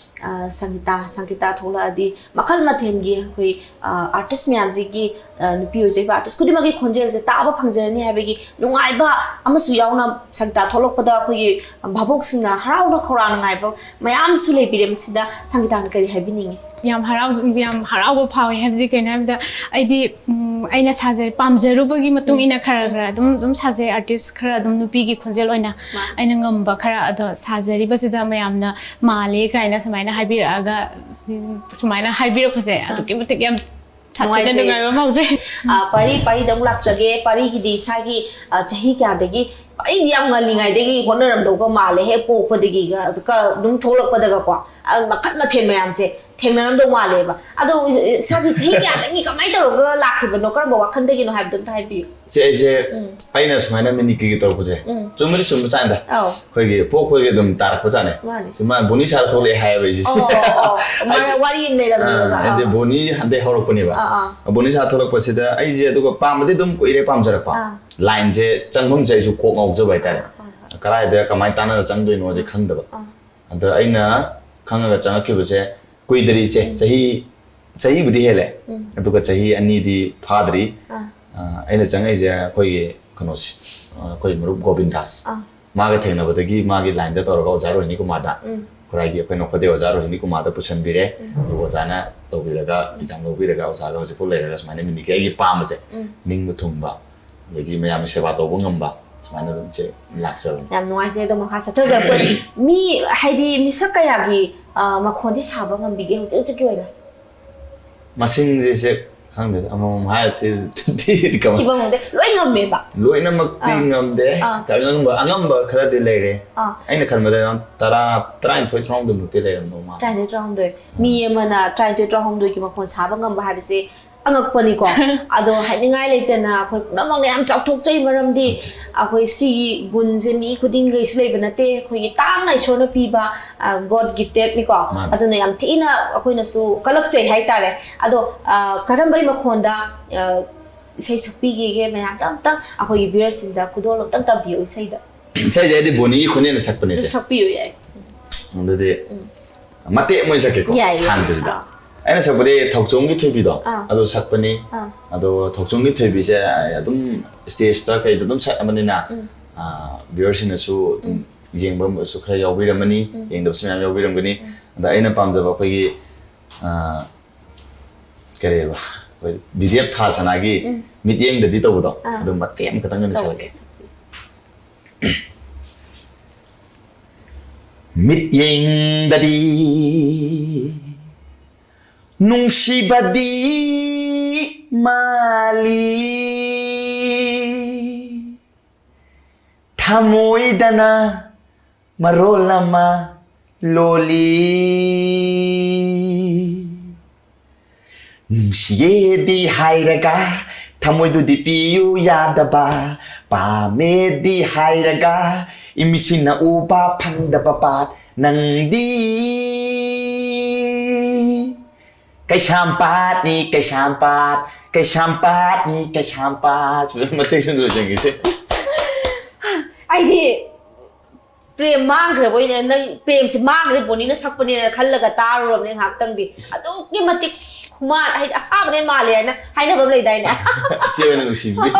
ꯑ, ꯁꯪꯒꯤꯇꯥ ꯁꯪꯒꯤꯇꯥ ꯊꯣꯛꯂꯛꯑꯗꯤ ꯃꯈꯜ ꯃꯊꯦꯜꯒꯤ ꯑꯩꯈꯣꯏ ꯑꯥꯔꯇꯤꯁ ꯃꯌꯥꯝꯁꯤꯒꯤ, ꯑ, ꯅꯨꯄꯤ ꯑꯣꯏꯖꯔꯤꯕ ꯑꯥꯔꯇꯤꯁ ꯈꯨꯗꯤꯡꯃꯛꯀꯤ ꯈꯣꯟꯖꯦꯜꯁꯦ ꯇꯥꯕ ꯐꯪꯖꯔꯅꯤ ꯍꯥꯏꯕꯒꯤ ꯅꯨꯡꯉꯥꯏꯕ ꯑꯃꯁꯨ ꯌꯥꯎꯅ ꯁꯪꯒꯤꯇꯥ ꯊꯣꯛꯂꯛꯄꯗ ꯑꯩꯈꯣꯏꯒꯤ ꯚꯥꯕꯣꯛꯁꯤꯡꯅ ꯍꯔꯥꯎꯅ ꯈꯧꯔꯥꯡꯅ ꯉꯥꯏꯕ ꯃꯌꯥꯝꯁꯨ ꯂꯩꯕꯤꯔꯦ꯫ ꯃꯁꯤꯗ ꯁꯪꯒꯤꯇꯥꯅ ꯀꯔꯤ ꯍꯥꯏꯕꯤꯅꯤꯡꯉꯤ? ꯌꯥꯝ ꯍꯔꯥꯎ ꯌꯥꯝ ꯍꯔꯥꯎꯕ ꯐꯥꯎꯋꯦ꯫ ꯍꯥꯏꯕꯗꯤ ꯀꯩꯅꯣ ꯍꯥꯏꯕꯗ ꯑꯩꯗꯤ, ꯎꯝ, ꯑꯩꯅ ꯁꯥꯖꯔꯤ ꯄꯥꯝꯖꯔꯨꯕꯒꯤ ꯃꯇꯨꯡ ꯏꯟꯅ ꯈꯔ ꯈꯔ ꯑꯗꯨꯝ ꯑꯗꯨꯝ ꯁꯥꯖꯩ꯫ ꯑꯥꯔꯇꯤꯁ ꯈꯔ ꯑꯗꯨꯝ ꯅꯨꯄꯤꯒꯤ ꯈꯣꯟꯖꯦꯜ ꯑꯣꯏꯅ ꯃꯥꯅꯦ꯫ ꯑꯩꯅ ꯉꯝꯕ ꯈꯔ ꯑꯗꯣ ꯁꯥꯖꯔꯤꯕꯁꯤꯗ ꯃꯌꯥꯝꯅ ꯃꯥꯜꯂꯦ ꯀꯥꯏꯅ ꯁꯨꯃꯥꯏꯅ ꯍꯥꯏꯕꯤꯔꯛꯑꯒ ꯁꯨꯃꯥꯏꯅ ꯍꯥꯏꯕꯤꯔꯛꯄꯁꯦ ꯑꯗꯨꯛꯀꯤ ꯃꯇꯤꯛ ꯌꯥꯝ ꯁꯥꯊꯤꯅ ꯅꯨꯡꯉꯥꯏꯖꯩ꯫ ꯅꯨꯡꯉꯥꯏꯕ ꯐꯥꯎꯖꯩ꯫ ꯑ, ꯄꯥꯔꯤ ꯄꯥꯔꯤꯗ ꯑꯃꯨꯛ ꯂꯥꯛꯆꯒꯦ꯫ ꯄꯥꯔꯤꯒꯤꯗꯤ ꯏꯁꯥꯒꯤ, ꯑ, ꯆꯍꯤ ꯀꯌꯥꯗꯒꯤ, ꯄꯥꯔꯤꯗꯤ ꯌꯥꯝ ꯉꯜꯂꯤꯉꯩꯗꯒꯤ ꯍꯣꯠꯅꯔꯝꯗꯧꯕ ꯃꯥꯜꯂꯦ꯫ ꯍꯦꯛ ꯄꯣꯛꯄꯗꯒꯤ ꯒ-, ꯀ-, ꯑꯗꯨꯝ ꯊꯣꯛꯂꯛꯄꯗꯒꯀꯣ, ꯑ, ꯃꯈꯜ ꯃꯊꯦꯜ ꯃꯌꯥꯝꯁꯦ ꯊꯦꯡꯅꯔꯝꯗꯧ ꯃꯥꯜꯂꯦꯕ꯫ ꯑꯗꯣ ꯏꯁꯥꯒꯤ ꯆꯍꯤ ꯀꯌꯥꯗꯒꯤ ꯀꯃꯥꯏꯅ ꯇꯧꯔꯒ ꯂꯥꯛꯈꯤꯕꯅꯣ, ꯀꯔꯝꯕ ꯋꯥꯈꯜꯗꯒꯤꯅꯣ ꯍꯥꯏꯕꯗꯣ ꯑꯝꯇ ꯍꯥꯏꯕꯤꯌꯨ꯫ ꯁꯦ ꯑꯩꯁꯦ ꯎꯝ꯫ ꯑꯩꯅ ꯁꯨꯃꯥꯏꯅ ꯃꯤꯃꯤꯀ꯭ꯔꯤꯒꯤ ꯇꯧꯔꯛꯄꯁꯦ ꯎꯝ꯫ ꯆꯨꯝꯕꯗꯤ ꯆꯨꯝꯕ ꯆꯥꯠꯅꯤꯗ꯫ ꯑꯧ꯫ ꯑꯩꯈꯣꯏꯒꯤ ꯄꯣꯛꯄꯒꯤ ꯑꯗꯨꯝ ꯇꯥꯔꯛꯄ ꯆꯥꯠꯅꯦ꯫ ꯃꯥꯅꯦ꯫ ꯁꯤ ꯃꯥ ꯕꯣꯅꯤ ꯁꯥꯔ ꯊꯣꯛꯂꯛꯑꯦ ꯍꯥꯏꯌꯦꯕ ꯑꯩꯁꯦ꯫ ꯑꯣ, ꯑꯣ, ꯑꯣ꯫ ꯃꯥꯅ ꯋꯥꯔꯤ ꯑꯃ ꯂꯩꯔꯝꯃꯦꯕ꯫ ꯑꯥ, ꯑꯩꯁꯦ ꯑꯥ꯫ ꯕꯣꯅꯤ ꯍꯟꯗꯩ ꯍꯧꯔꯛꯄꯅꯦꯕ꯫ ꯑꯥ, ꯑꯥ꯫ ꯕꯣꯅꯤ ꯁꯥꯔ ꯊꯣꯛꯂꯛꯄꯁꯤꯗ ꯑꯩꯁꯦ ꯑꯗꯨꯒ ꯄꯥꯝꯕꯗꯤ ꯑꯗꯨꯝ ꯀꯨꯏꯔꯦ ꯄꯥꯝꯖꯔꯛꯄ꯫ ꯑꯥ꯫ ꯂꯥꯏꯟꯁꯦ ꯆꯪꯐꯝꯁꯦ ꯑꯩꯁꯨ ꯀꯣꯛ ꯉꯥꯎꯖꯕ ꯍꯥꯏꯇꯥꯔꯦ꯫ ꯍꯣꯏ, ꯍꯣꯏ꯫ ꯀꯗꯥꯏꯗ ꯀꯃꯥꯏꯅ ꯇꯥꯟꯅꯔ ꯆꯪꯗꯣꯏꯅꯣꯁꯦ ꯈꯪꯗꯕ꯫ ꯑꯥ꯫ ꯑꯗ ꯑꯩꯅ ꯈꯪꯉꯒ ꯆꯪꯉꯛꯈꯤꯕꯁꯦ ꯀꯨꯏꯗ꯭ꯔꯤ ꯏꯆꯦ꯫ ꯆꯍꯤ, ꯆꯍꯤꯕꯨꯗꯤ ꯍꯦꯜꯂꯦ꯫ ꯎꯝ꯫ ꯑꯗꯨꯒ ꯆꯍꯤ ꯑꯅꯤꯗꯤ ꯐꯥꯗ꯭ꯔꯤ꯫ ꯑꯥ꯫ ꯑ, ꯑꯩꯅ ꯆꯪꯉꯛꯏꯁꯦ ꯑꯩꯈꯣꯏꯒꯤ ꯀꯩꯅꯣꯁꯤ, ꯑ, ꯑꯩꯈꯣꯏ ꯃꯔꯨꯞ ꯒꯣꯕꯤꯟꯗꯥꯁ꯫ ꯑꯥ꯫ ꯃꯥꯒ ꯊꯦꯡꯅꯕꯗꯒꯤ ꯃꯥꯒꯤ ꯂꯥꯏꯟꯗ ꯇꯧꯔꯒ ꯑꯣꯖꯥ ꯔꯣꯍꯤꯅꯤ ꯀꯨꯃꯥꯔꯗ, ꯎꯝ꯫ ꯈꯨꯔꯥꯏꯒꯤ ꯑꯩꯈꯣꯏ ꯅꯣꯛꯐꯗꯦ ꯑꯣꯖꯥ ꯔꯣꯍꯤꯅꯤ ꯀꯨꯃꯥꯔꯗ ꯄꯨꯁꯟꯕꯤꯔꯦ꯫ ꯎꯝ꯫ ꯑꯗꯨꯒ ꯑꯣꯖꯥꯅ ꯇꯧꯕꯤꯔꯒ ꯑꯦꯛꯖꯥꯝ ꯂꯧꯕꯤꯔꯒ ꯑꯣꯖꯥꯒ ꯍꯧꯖꯤꯛꯐꯥꯎ ꯂꯩꯔꯒ ꯁꯨꯃꯥꯏꯅ ꯃꯤꯅꯤꯀꯤ ꯑꯩꯒꯤ ꯄꯥꯝꯕꯁꯦ ꯎꯝ꯫ ꯅꯤꯡꯕ ꯊꯨꯡꯕ, ꯑꯗꯒꯤ ꯃꯌꯥꯝꯒꯤ ꯁꯦꯕꯥ ꯇꯧꯕ ꯉꯝꯕ ꯁꯨꯃꯥꯏꯅ ꯑꯗꯨꯝ ꯏꯆꯦ ꯂꯥꯛꯆꯕꯅꯤ꯫ ꯌꯥꯝ ꯅꯨꯡꯉꯥꯏꯖꯩ꯫ ꯑꯗꯣ ꯃꯈꯥ ꯆꯠꯊꯖꯔꯛꯄ ꯃꯤ ꯍꯥꯏꯗꯤ ꯃꯤꯁꯛ ꯀꯌꯥꯒꯤ, ꯑ, ꯃꯈꯣꯟꯗꯤ ꯁꯥꯕ ꯉꯝꯕꯤꯒꯦ ꯍꯧꯖꯤꯛ ꯍꯧꯖꯤꯛꯀꯤ ꯑꯣꯏꯅ? ꯃꯁꯤꯡꯁꯦ ꯏꯆꯦ ꯈꯪꯗꯦ, ꯑꯃꯃꯝ ꯍꯥꯏꯔ ꯊꯤ-, ꯊꯤꯗꯤ ꯀꯃꯥꯏ-, ꯊꯤꯕ ꯉꯝꯗꯦ, ꯂꯣꯏ ꯉꯝꯃꯦꯕ꯫ ꯂꯣꯏꯅꯃꯛꯇꯤ ꯑꯥ꯫ ꯉꯝꯗꯦ꯫ ꯑꯥ꯫ ꯑꯉꯝꯕ, ꯑꯉꯝꯕ ꯈꯔꯗꯤ ꯂꯩꯔꯦ꯫ ꯑꯥ꯫ ꯑꯩꯅ ꯈꯟꯕꯗ ꯌꯥꯝ ꯇꯔꯥ, ꯇꯔꯥꯅꯤꯊꯣꯏ, ꯇꯔꯥꯍꯨꯝꯗꯣꯏꯃꯨꯛꯇꯤ ꯂꯩꯔꯝꯗꯧ ꯃꯥꯜꯂꯦ꯫ ꯇꯔꯥꯅꯤꯊꯣꯏ, ꯇꯔꯥꯍꯨꯝꯗꯣꯏ꯫ ꯃꯤ ꯑꯃꯅ ꯇꯔꯥꯅꯤꯊꯣꯏ, ꯇꯔꯥꯍꯨꯝꯗꯣꯏꯒꯤ ꯃꯈꯣꯟ ꯁꯥꯕ ꯉꯝꯕ ꯍꯥꯏꯕꯁꯦ ꯑꯉꯛꯄꯅꯤꯀꯣ꯫ ꯑꯗꯣ ꯍꯥꯏꯅꯤꯡꯉꯥꯏ ꯂꯩꯇꯅ ꯑꯩꯈꯣꯏ ꯄꯨꯝꯅꯃꯛꯅ ꯌꯥꯝ ꯆꯥꯎꯊꯣꯛꯆꯩ, ꯃꯔꯝꯗꯤ ꯑꯩꯈꯣꯏ ꯁꯤꯒꯤ ꯒꯨꯟꯁꯦ ꯃꯤ ꯈꯨꯗꯤꯡꯒꯩꯁꯨ ꯂꯩꯕ ꯅꯠꯇꯦ꯫ ꯑꯩꯈꯣꯏꯒꯤ ꯇꯥꯡꯅ ꯏꯁꯣꯔꯅ ꯄꯤꯕ, ꯑ, God giftedꯅꯤꯀꯣ꯫ ꯃꯥꯅꯤ꯫ ꯑꯗꯨꯅ ꯌꯥꯝ ꯊꯤꯅ ꯑꯩꯈꯣꯏꯅꯁꯨ ꯀꯜꯂꯛꯆꯩ ꯍꯥꯏꯇꯥꯔꯦ꯫ ꯑꯗꯣ, ꯑ, ꯀꯔꯝꯕꯩ ꯃꯈꯣꯟꯗ, ꯑ, ꯏꯁꯩ ꯁꯛꯄꯤꯒꯦꯒꯦ ꯃꯌꯥꯝꯗ ꯑꯝꯇꯪ ꯑꯩꯈꯣꯏꯒꯤ viewersꯁꯤꯡꯗ ꯈꯨꯗꯣꯜ ꯑꯝꯇꯪ ꯇꯝꯕꯤꯌꯨ ꯏꯁꯩꯗ꯫ ꯏꯁꯩꯁꯦ ꯑꯩꯗꯤ ꯕꯣꯅꯤꯒꯤ ꯈꯣꯟꯖꯦꯜꯗ ꯁꯛꯄꯅꯦ ꯑꯗꯨ ꯏꯆꯦ꯫ ꯁꯛꯄꯤꯌꯨ ꯌꯥꯏ꯫ ꯑꯗꯨꯗꯤ ꯃꯇꯦꯛ ꯑꯃ ꯑꯣꯏꯅ ꯁꯛꯀꯦꯀꯣ꯫ ꯌꯥꯏ, ꯌꯥꯏ꯫ ꯁꯥꯡꯗꯕꯤꯗ꯫ ꯑꯥ꯫ ꯑꯩꯅ ꯁꯛꯄꯗꯤ ꯊꯧꯆꯣꯡꯒꯤ ꯊꯣꯏꯕꯤꯗꯣ ꯑꯥ꯫ ꯑꯗꯨ ꯁꯛꯄꯅꯤ꯫ ꯑꯥ꯫ ꯑꯗꯣ ꯊꯧꯆꯣꯡꯒꯤ ꯊꯣꯏꯕꯤꯁꯦ ꯑꯩ ꯑꯗꯨꯝ stageꯇ ꯀꯩꯗ ꯑꯗꯨꯝ ꯁꯛꯑꯕꯅꯤꯅ ꯎꯝ꯫ ꯑꯥ, viewerꯁꯤꯡꯅꯁꯨ ꯑꯗꯨꯝ ꯌꯦꯡꯕꯁꯨ ꯈꯔ ꯌꯥꯎꯕꯤꯔꯝꯃꯅꯤ, ꯎꯝ꯫ ꯌꯦꯡꯗꯕꯁꯨ ꯃꯌꯥꯝ ꯌꯥꯎꯕꯤꯔꯝꯒꯅꯤ꯫ ꯑꯗ ꯑꯩꯅ ꯄꯥꯝꯖꯕ ꯑꯩꯈꯣꯏꯒꯤ ꯑꯥ, ꯀꯔꯤꯑꯕ, ꯑꯩꯈꯣꯏ ꯕꯤꯗꯦꯞ ꯊꯥ ꯁꯅꯥꯒꯤ ꯎꯝ꯫ ꯃꯤꯠꯌꯦꯡꯗꯗꯤ ꯇꯧꯕꯗꯣ ꯑꯥ꯫ ꯑꯗꯨꯝ ꯃꯇꯦꯛ ꯑꯃꯈꯛꯇꯪ ꯑꯣꯏꯅ ꯁꯛꯂꯛꯀꯦ꯫ ꯇꯧꯒꯦ꯫ ꯃꯤꯠꯌꯦꯡꯗꯗꯤ ꯅꯨꯡꯁꯤꯕꯗꯤ ꯃꯥꯜꯂꯤ, ꯊꯃꯣꯏꯗꯅ ꯃꯔꯣꯜ ꯑꯃ ꯂꯣꯜꯂꯤ꯫ ꯅꯨꯡꯁꯤꯌꯦꯗꯤ ꯍꯥꯏꯔꯒ ꯊꯃꯣꯏꯗꯨꯗꯤ ꯄꯤꯌꯨ ꯌꯥꯗꯕ, ꯄꯥꯝꯃꯦꯗꯤ ꯍꯥꯏꯔꯒ ꯏꯃꯤꯠꯁꯤꯅ ꯎꯕ ꯐꯪꯗꯕ ꯄꯥꯠ ꯅꯪꯗꯤ꯫ ꯀꯩꯁꯥꯝꯄꯥꯠꯅꯤ ꯀꯩꯁꯥꯝꯄꯥꯠ, ꯀꯩꯁꯥꯝꯄꯥꯠꯅꯤ ꯀꯩꯁꯥꯝꯄꯥꯠ꯫ ꯃꯇꯦꯛꯁꯤꯡꯗꯣ ꯂꯣꯏꯁꯤꯟꯈꯤꯁꯦ꯫ ꯑꯩꯗꯤ ꯄ꯭ꯔꯦꯝ ꯃꯥꯡꯈ꯭ꯔꯕꯣꯏꯅ, ꯅꯪ ꯄ꯭ꯔꯦꯝꯁꯦ ꯃꯥꯡꯈ꯭ꯔꯦ ꯕꯣꯅꯤꯅ ꯁꯛꯄꯅꯦꯅ ꯈꯜꯂꯒ ꯇꯥꯔꯨꯔꯕꯅꯦ ꯉꯥꯏꯍꯥꯛꯇꯪꯗꯤ꯫ ꯑꯗꯨꯛꯀꯤ ꯃꯇꯤꯛ ꯈꯨꯃꯥꯟ, ꯍꯥꯏꯗꯤ ꯑꯁꯥꯕꯅ ꯃꯥꯜꯂꯦ ꯍꯥꯏꯅ ꯍꯥꯏꯅꯕ ꯑꯃ ꯂꯩꯗꯥꯏꯅꯦ? ꯏꯆꯦ ꯑꯣꯏꯅ ꯅꯨꯡꯁꯤꯕꯤꯕꯤ꯫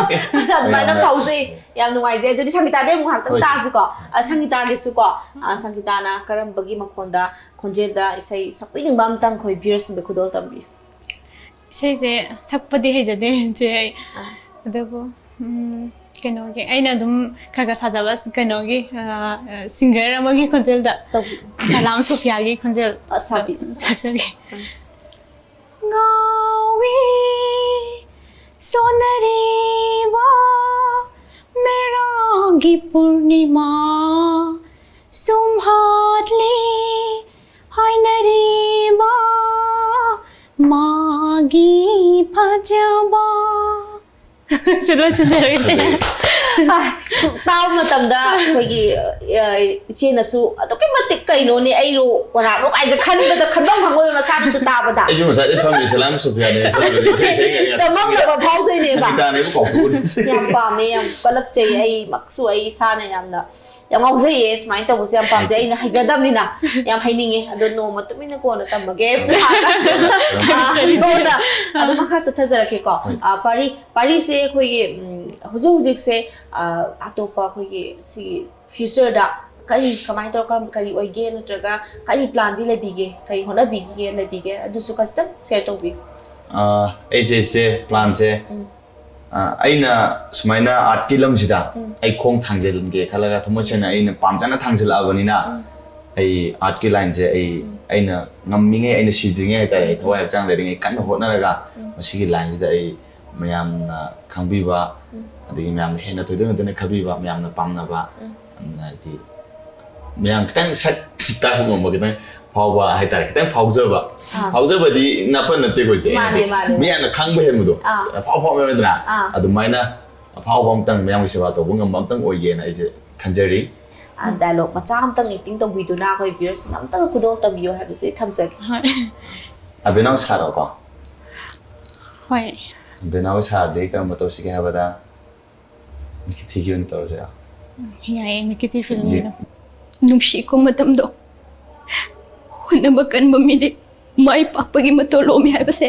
ꯑꯗꯨꯃꯥꯏꯅ ꯐꯥꯎꯖꯩ꯫ ꯌꯥꯝ ꯅꯨꯡꯉꯥꯏꯖꯩ꯫ ꯑꯗꯨꯗꯤ ꯁꯪꯒꯤꯇꯥꯗꯩ ꯑꯃꯨꯛ ꯉꯥꯏꯍꯥꯛꯇꯪ ꯍꯣꯏ꯫ ꯇꯥꯁꯤꯀꯣ꯫ ꯑ, ꯁꯪꯒꯤꯇꯥꯒꯤꯁꯨꯀꯣ, ꯑ, ꯁꯪꯒꯤꯇꯥꯅ ꯀꯔꯝꯕꯒꯤ ꯃꯈꯣꯟꯗ, ꯈꯣꯟꯖꯦꯜꯗ ꯏꯁꯩ ꯁꯛꯄꯤꯅꯤꯡꯕ ꯑꯝꯇꯪ ꯑꯩꯈꯣꯏ viewersꯁꯤꯡꯗ ꯈꯨꯗꯣꯜ ꯇꯝꯕꯤꯌꯨ꯫ ꯏꯁꯩꯁꯦ ꯁꯛꯄꯗꯤ ꯍꯩꯖꯗꯦ ꯏꯆꯦ ꯑꯩ꯫ ꯑꯥ꯫ ꯑꯗꯨꯕꯨ ꯎꯝ, ꯀꯩꯅꯣꯒꯤ ꯑꯩꯅ ꯑꯗꯨꯝ ꯈꯔ ꯈꯔ ꯁꯥꯖꯕ ꯀꯩꯅꯣꯒꯤ ꯑ, ꯑ, singer ꯑꯃꯒꯤ ꯈꯣꯟꯖꯦꯜꯗ ꯇꯧꯕꯤ-, ꯁꯂꯥꯝ ꯁꯣꯐꯤꯌꯥꯒꯤ ꯈꯣꯟꯖꯦꯜ ꯑ, ꯁꯥꯕꯤ-, ꯁꯥꯖꯒꯦ꯫ ꯉꯥꯎꯏ ꯁꯣꯟꯅꯔꯤꯕ ꯃꯦꯔꯥꯒꯤ ꯄꯨꯔꯅꯤꯃꯥ ꯁꯨꯝꯍꯠꯂꯤ ꯍꯥꯏꯅꯔꯤꯕ ꯃꯥꯒꯤ ꯐꯖꯕ꯫ ꯁꯤꯂꯣꯏ ꯁꯤꯟꯖꯔꯒꯦ꯫ ꯇꯥꯕ ꯃꯇꯝꯗ ꯑꯩꯈꯣꯏꯒꯤ, ꯑ, ꯏꯆꯦꯅꯁꯨ ꯑꯗꯨꯛꯀꯤ ꯃꯇꯤꯛ "ꯀꯩꯅꯣꯅꯦ, ꯑꯩꯔꯣ, ꯀꯅꯥꯅꯣ?" ꯀꯥꯏꯁꯦ ꯈꯟꯕꯗ ꯈꯟꯐꯝ ꯈꯪꯉꯣꯏꯕ ꯃꯁꯥꯅꯁꯨ ꯇꯥꯕꯗ꯫ ꯑꯩꯁꯨ ꯉꯁꯥꯏꯗꯩ ꯐꯝꯃꯤ, ꯁꯂꯥꯝ ꯁꯣꯐꯤꯌꯥꯅꯦ ꯐꯝꯃꯤꯁꯦ, ꯏꯁꯩ ꯁꯛꯏ ꯉꯥꯛꯇ꯫ ꯆꯃꯝꯅꯕ ꯐꯥꯎꯗꯣꯏꯅꯦꯕ꯫ ꯒꯤꯇꯥꯅꯦꯕ ꯀꯥꯎꯊꯣꯛꯎꯔꯤꯁꯦ꯫ ꯌꯥꯝ ꯄꯥꯝꯃꯦ, ꯌꯥꯝ ꯀꯜꯂꯛꯆꯩ꯫ ꯑꯩꯃꯛꯁꯨ, ꯑꯩ ꯏꯁꯥꯅ ꯌꯥꯝꯅ, ꯌꯥꯝ ꯉꯥꯎꯖꯩꯌꯦ ꯁꯨꯃꯥꯏꯅ ꯇꯧꯕꯁꯦ, ꯌꯥꯝ ꯄꯥꯝꯖꯩ꯫ Thank you. ꯑꯩꯅ ꯍꯩꯖꯗꯕꯅꯤꯅ ꯌꯥꯝ ꯍꯩꯅꯤꯡꯉꯦ, ꯑꯗꯣ ꯅꯣꯡꯃ ꯇꯨꯃꯤꯟꯅ ꯀꯣꯟꯅ ꯇꯝꯃꯒꯦ꯫ ꯑꯥ, ꯀꯣꯟꯅ ꯑꯗꯨꯝ ꯃꯈꯥ ꯆꯠꯊꯖꯔꯛꯀꯦꯀꯣ꯫ ꯍꯣꯏ꯫ ꯑꯥ, ꯄꯥꯔꯤ, ꯄꯥꯔꯤꯁꯦ ꯑꯩꯈꯣꯏꯒꯤ, ꯎꯝ, ꯍꯧꯖꯤꯛ ꯍꯧꯖꯤꯛꯁꯦ, ꯑꯥ, ꯑꯇꯣꯞꯄ ꯑꯩꯈꯣꯏꯒꯤ ꯁꯤꯒꯤ future ꯗ ꯀꯔꯤ, ꯀꯃꯥꯏꯅ ꯇꯧꯔ, ꯀꯔꯝ, ꯀꯔꯤ ꯑꯣꯏꯒꯦ, ꯅꯠꯇ꯭ꯔꯒ ꯀꯔꯤ plan ꯗꯤ ꯂꯩꯕꯤꯒꯦ, ꯀꯔꯤ ꯍꯣꯠꯅꯕꯤꯒꯦ, ꯂꯩꯕꯤꯒꯦ, ꯑꯗꯨꯁꯨ ꯈꯖꯤꯛꯇꯪ share ꯇꯧꯕꯤꯌꯨ꯫ ꯑꯥ, ꯑꯩꯁꯦ, ꯏꯆꯦ, plan ꯁꯦ, ꯎꯝ꯫ ꯑꯥ, ꯑꯩꯅ ꯁꯨꯃꯥꯏꯅ art ꯀꯤ ꯂꯝꯁꯤꯗ ꯎꯝ꯫ ꯑꯩ ꯈꯣꯡ ꯊꯥꯡꯖꯤꯟꯒꯦ ꯈꯜꯂꯒ, ꯊꯃꯣꯏ ꯁꯦꯡꯅ ꯑꯩꯅ ꯄꯥꯝꯖꯅ ꯊꯥꯡꯖꯤꯜꯂꯛꯑꯕꯅꯤꯅ, ꯎꯝ꯫ ꯑꯩ art ꯀꯤ line ꯁꯦ ꯑꯩ, ꯎꯝ꯫ ꯑꯩꯅ ꯉꯝꯃꯤꯉꯩ, ꯑꯩꯅ ꯁꯤꯗ꯭ꯔꯤꯉꯩ ꯍꯥꯏꯇꯥꯔꯦ, ꯑꯩ ꯊꯋꯥꯏ ꯍꯛꯆꯥꯡ ꯂꯩꯔꯤꯉꯩ ꯀꯟꯅ ꯍꯣꯠꯅꯔꯒ, ꯎꯝ꯫ ꯃꯁꯤꯒꯤ line ꯁꯤꯗ ꯑꯩ ꯃꯌꯥꯝꯅ ꯈꯪꯕꯤꯕ, ꯎꯝ꯫ ꯑꯗꯒꯤ ꯃꯌꯥꯝꯅ ꯍꯦꯟꯅ ꯊꯣꯏꯗꯣꯛ ꯍꯦꯟꯗꯣꯛꯅ ꯈꯟꯕꯤꯕ, ꯃꯌꯥꯝꯅ ꯄꯥꯝꯅꯕ, ꯎꯝ꯫ ꯑꯗꯨꯅ ꯍꯥꯏꯗꯤ ꯃꯌꯥꯝ ꯈꯤꯇꯪ ꯁꯛ ꯇꯥꯛꯄ ꯉꯝꯕ, ꯈꯤꯇꯪ ꯐꯥꯎꯕ ꯍꯥꯏꯇꯥꯔꯦ, ꯈꯤꯇꯪ ꯐꯥꯎꯖꯕ꯫ ꯑꯥ꯫ ꯐꯥꯎꯖꯕꯗꯤ ꯅꯥꯄꯟ ꯅꯠꯇꯦꯀꯣ, ꯏꯆꯦ꯫ ꯃꯥꯅꯦ, ꯍꯥꯏꯗꯤ ꯃꯥꯅꯦ꯫ ꯃꯤꯌꯥꯝꯅ ꯈꯪꯕ ꯍꯦꯟꯕꯗꯣ, ꯑꯥ꯫ ꯑꯐꯥꯎ ꯐꯥꯎꯕ ꯅꯠꯇ꯭ꯔꯥ? ꯑꯥ꯫ ꯑꯗꯨꯃꯥꯏꯅ ꯑꯐꯥꯎꯕ ꯑꯝꯇꯪ, ꯃꯌꯥꯝꯒꯤ ꯁꯦꯕꯥ ꯇꯧꯕ ꯉꯝꯕ ꯑꯝꯇꯪ ꯑꯣꯏꯒꯦꯅ ꯑꯩꯁꯦ ꯈꯟꯖꯔꯤ꯫ ꯑꯥ, dialogue ꯃꯆꯥ ꯑꯝꯇꯪ acting ꯇꯧꯕꯤꯗꯨꯅ ꯑꯩꯈꯣꯏ viewers ꯁꯤꯡ ꯑꯝꯇꯪ ꯈꯨꯗꯣꯜ ꯇꯝꯕꯤꯌꯣ ꯍꯥꯏꯕꯁꯤ ꯊꯝꯖꯒꯦ꯫ ꯍꯣꯏ꯫ ꯑꯕꯦꯅꯥꯎ ꯁꯥꯔꯣꯀꯣ? ꯍꯣꯏ꯫ ꯑꯕꯦꯅꯥꯎ ꯁꯥꯔꯗꯤ ꯀꯔꯝꯕ ꯇꯧꯁꯤꯒꯦ ꯍꯥꯏꯕꯗ, ꯃꯤꯀꯤꯊꯤꯒꯤ ꯑꯣꯏꯅ ꯇꯧꯔꯁꯤꯔꯥ? ꯌꯥꯏꯌꯦ, ꯃꯤꯀꯤꯊꯤ film ꯌꯦ- ꯅꯤꯅ꯫ ꯅꯨꯡꯁꯤ ꯈꯨꯃꯇꯝꯗꯣ꯫ ꯍꯣꯠꯅꯕ ꯀꯟꯕ ꯃꯤꯗꯤ ꯃꯥꯏ ꯄꯥꯛꯄꯒꯤ ꯃꯇꯣꯂꯣꯝꯅꯤ ꯍꯥꯏꯕꯁꯦ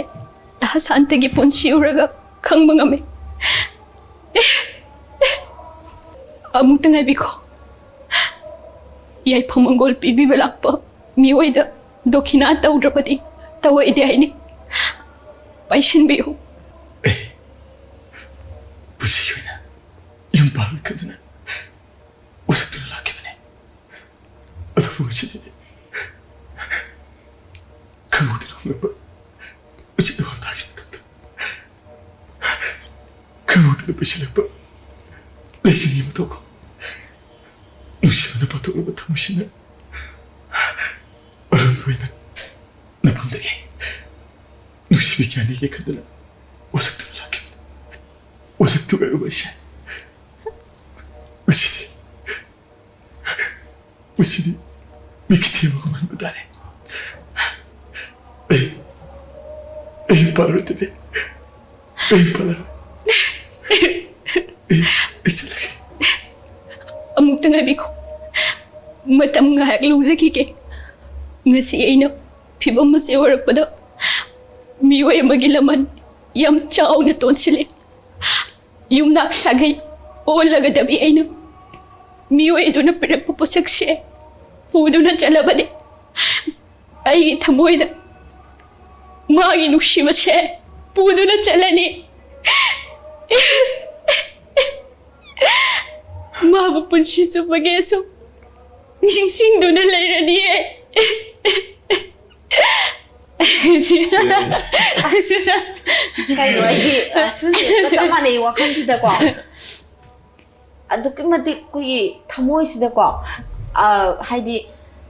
ꯇꯥ ꯁꯥꯟꯇꯒꯤ ꯄꯨꯟꯁꯤ ꯎꯔꯒ ꯈꯪꯕ ꯉꯝꯃꯤ꯫ ꯑꯃꯨꯛꯇ ꯉꯥꯏꯕꯤꯈꯣ꯫ ꯌꯥꯏꯐ ꯃꯪꯒꯣꯜ ꯄꯤꯕꯤꯕ ꯂꯥꯛꯄ ꯃꯤꯑꯣꯏꯗ ꯗꯣꯈꯤꯅꯥ ꯇꯧꯗ꯭ꯔꯕꯗꯤ ꯇꯧꯑꯣꯏꯗꯦ ꯍꯥꯏꯅꯤ꯫ ꯄꯥꯏꯁꯤꯟꯕꯤꯌꯨ꯫ ꯑꯦ, ꯄꯨꯟꯁꯤ ꯑꯣꯏꯅ ꯌꯨꯝ ꯄꯥꯜꯂꯣꯏ ꯈꯟꯗꯨꯅ ꯋꯥꯁꯛꯇꯨꯅ ꯂꯥꯛꯈꯤꯕꯅꯦ꯫ ꯑꯗꯨꯕꯨ ꯉꯁꯤꯗꯤ ꯈꯪꯍꯧꯗꯅ ꯍꯧꯔꯛꯄ ꯎꯆꯤꯟ ꯋꯥꯇꯥꯒꯤ ꯃꯊꯛꯇ ꯈꯪꯍꯧꯗꯅ ꯄꯩꯁꯤꯜꯂꯛꯄ ꯂꯩꯆꯤꯟꯒꯤ ꯃꯇꯧꯒꯨꯝ ꯅꯨꯡꯁꯤꯕꯅ ꯄꯥꯊꯣꯛꯂꯕ ꯊꯃꯣꯏꯁꯤꯅ ꯑꯔꯣꯏꯕ ꯑꯣꯏꯅ ꯅꯐꯝꯗꯒꯤ ꯅꯨꯡꯁꯤꯕ ꯀꯌꯥꯅꯤꯒꯤ ꯈꯟꯗꯨꯅ ꯋꯥꯁꯛꯇꯨꯅ ꯂꯥꯛꯈꯤꯕꯅꯤ꯫ ꯋꯥꯁꯛꯇꯨ ꯑꯣꯏꯔꯕ ꯑꯩꯁꯦ ꯄꯨꯟꯁꯤꯗꯤ ꯃꯤꯠꯀꯤ ꯊꯦꯡꯕꯒꯨꯝ ꯍꯟꯕ ꯇꯥꯔꯦ꯫ ꯑꯩ ꯑꯩ ꯄꯥꯜꯂꯣꯏꯗꯕꯤ꯫ ꯑꯩ ꯄꯥꯜꯂꯔꯣꯏ꯫ ꯑꯩ ꯑꯩ ꯆꯠꯂꯒꯦ꯫ ꯑꯃꯨꯛꯇ ꯉꯥꯏꯕꯤꯈꯣ꯫ ꯃꯇꯝ ꯉꯥꯏꯍꯥꯛ ꯂꯧꯖꯈꯤꯒꯦ꯫ ꯉꯁꯤ ꯑꯩꯅ ꯐꯤꯕꯝ ꯑꯁꯤ ꯎꯔꯛꯄꯗ ꯃꯤꯑꯣꯏ ꯑꯃꯒꯤ ꯂꯃꯟ ꯌꯥꯝ ꯆꯥꯎꯅ ꯇꯣꯟꯁꯤꯜꯂꯤ꯫ ꯌꯨꯝꯅꯥꯛ ꯁꯥꯒꯩ ꯑꯣꯜꯂꯒꯗꯕꯤ ꯑꯩꯅ ꯃꯤꯑꯣꯏ ꯑꯗꯨꯅ ꯄꯤꯔꯛꯄ ꯄꯣꯠꯁꯛꯁꯦ ꯄꯨꯗꯨꯅ ꯆꯠꯂꯕꯗꯤ ꯑꯩꯒꯤ ꯊꯃꯣꯏꯗ ꯃꯥꯒꯤ ꯅꯨꯡꯁꯤꯕꯁꯦ ꯄꯨꯗꯨꯅ ꯆꯠꯂꯅꯤ꯫ ꯃꯥꯕꯨ ꯄꯨꯟꯁꯤ ꯆꯨꯞꯄꯒꯤ ꯑꯁꯨꯝ ꯅꯤꯡꯁꯤꯡꯗꯨꯅ ꯂꯩꯔꯅꯤꯌꯦ꯫ ꯀꯩꯅꯣ ꯑꯩꯗꯤ ꯑ, ꯁꯨꯝ ꯆꯞ ꯃꯥꯟꯅꯩ ꯋꯥꯈꯜꯁꯤꯗꯀꯣ꯫ ꯑꯗꯨꯛꯀꯤ ꯃꯇꯤꯛ ꯑꯩꯈꯣꯏꯒꯤ ꯊꯃꯣꯏꯁꯤꯗꯀꯣ, ꯑ, ꯍꯥꯏꯗꯤ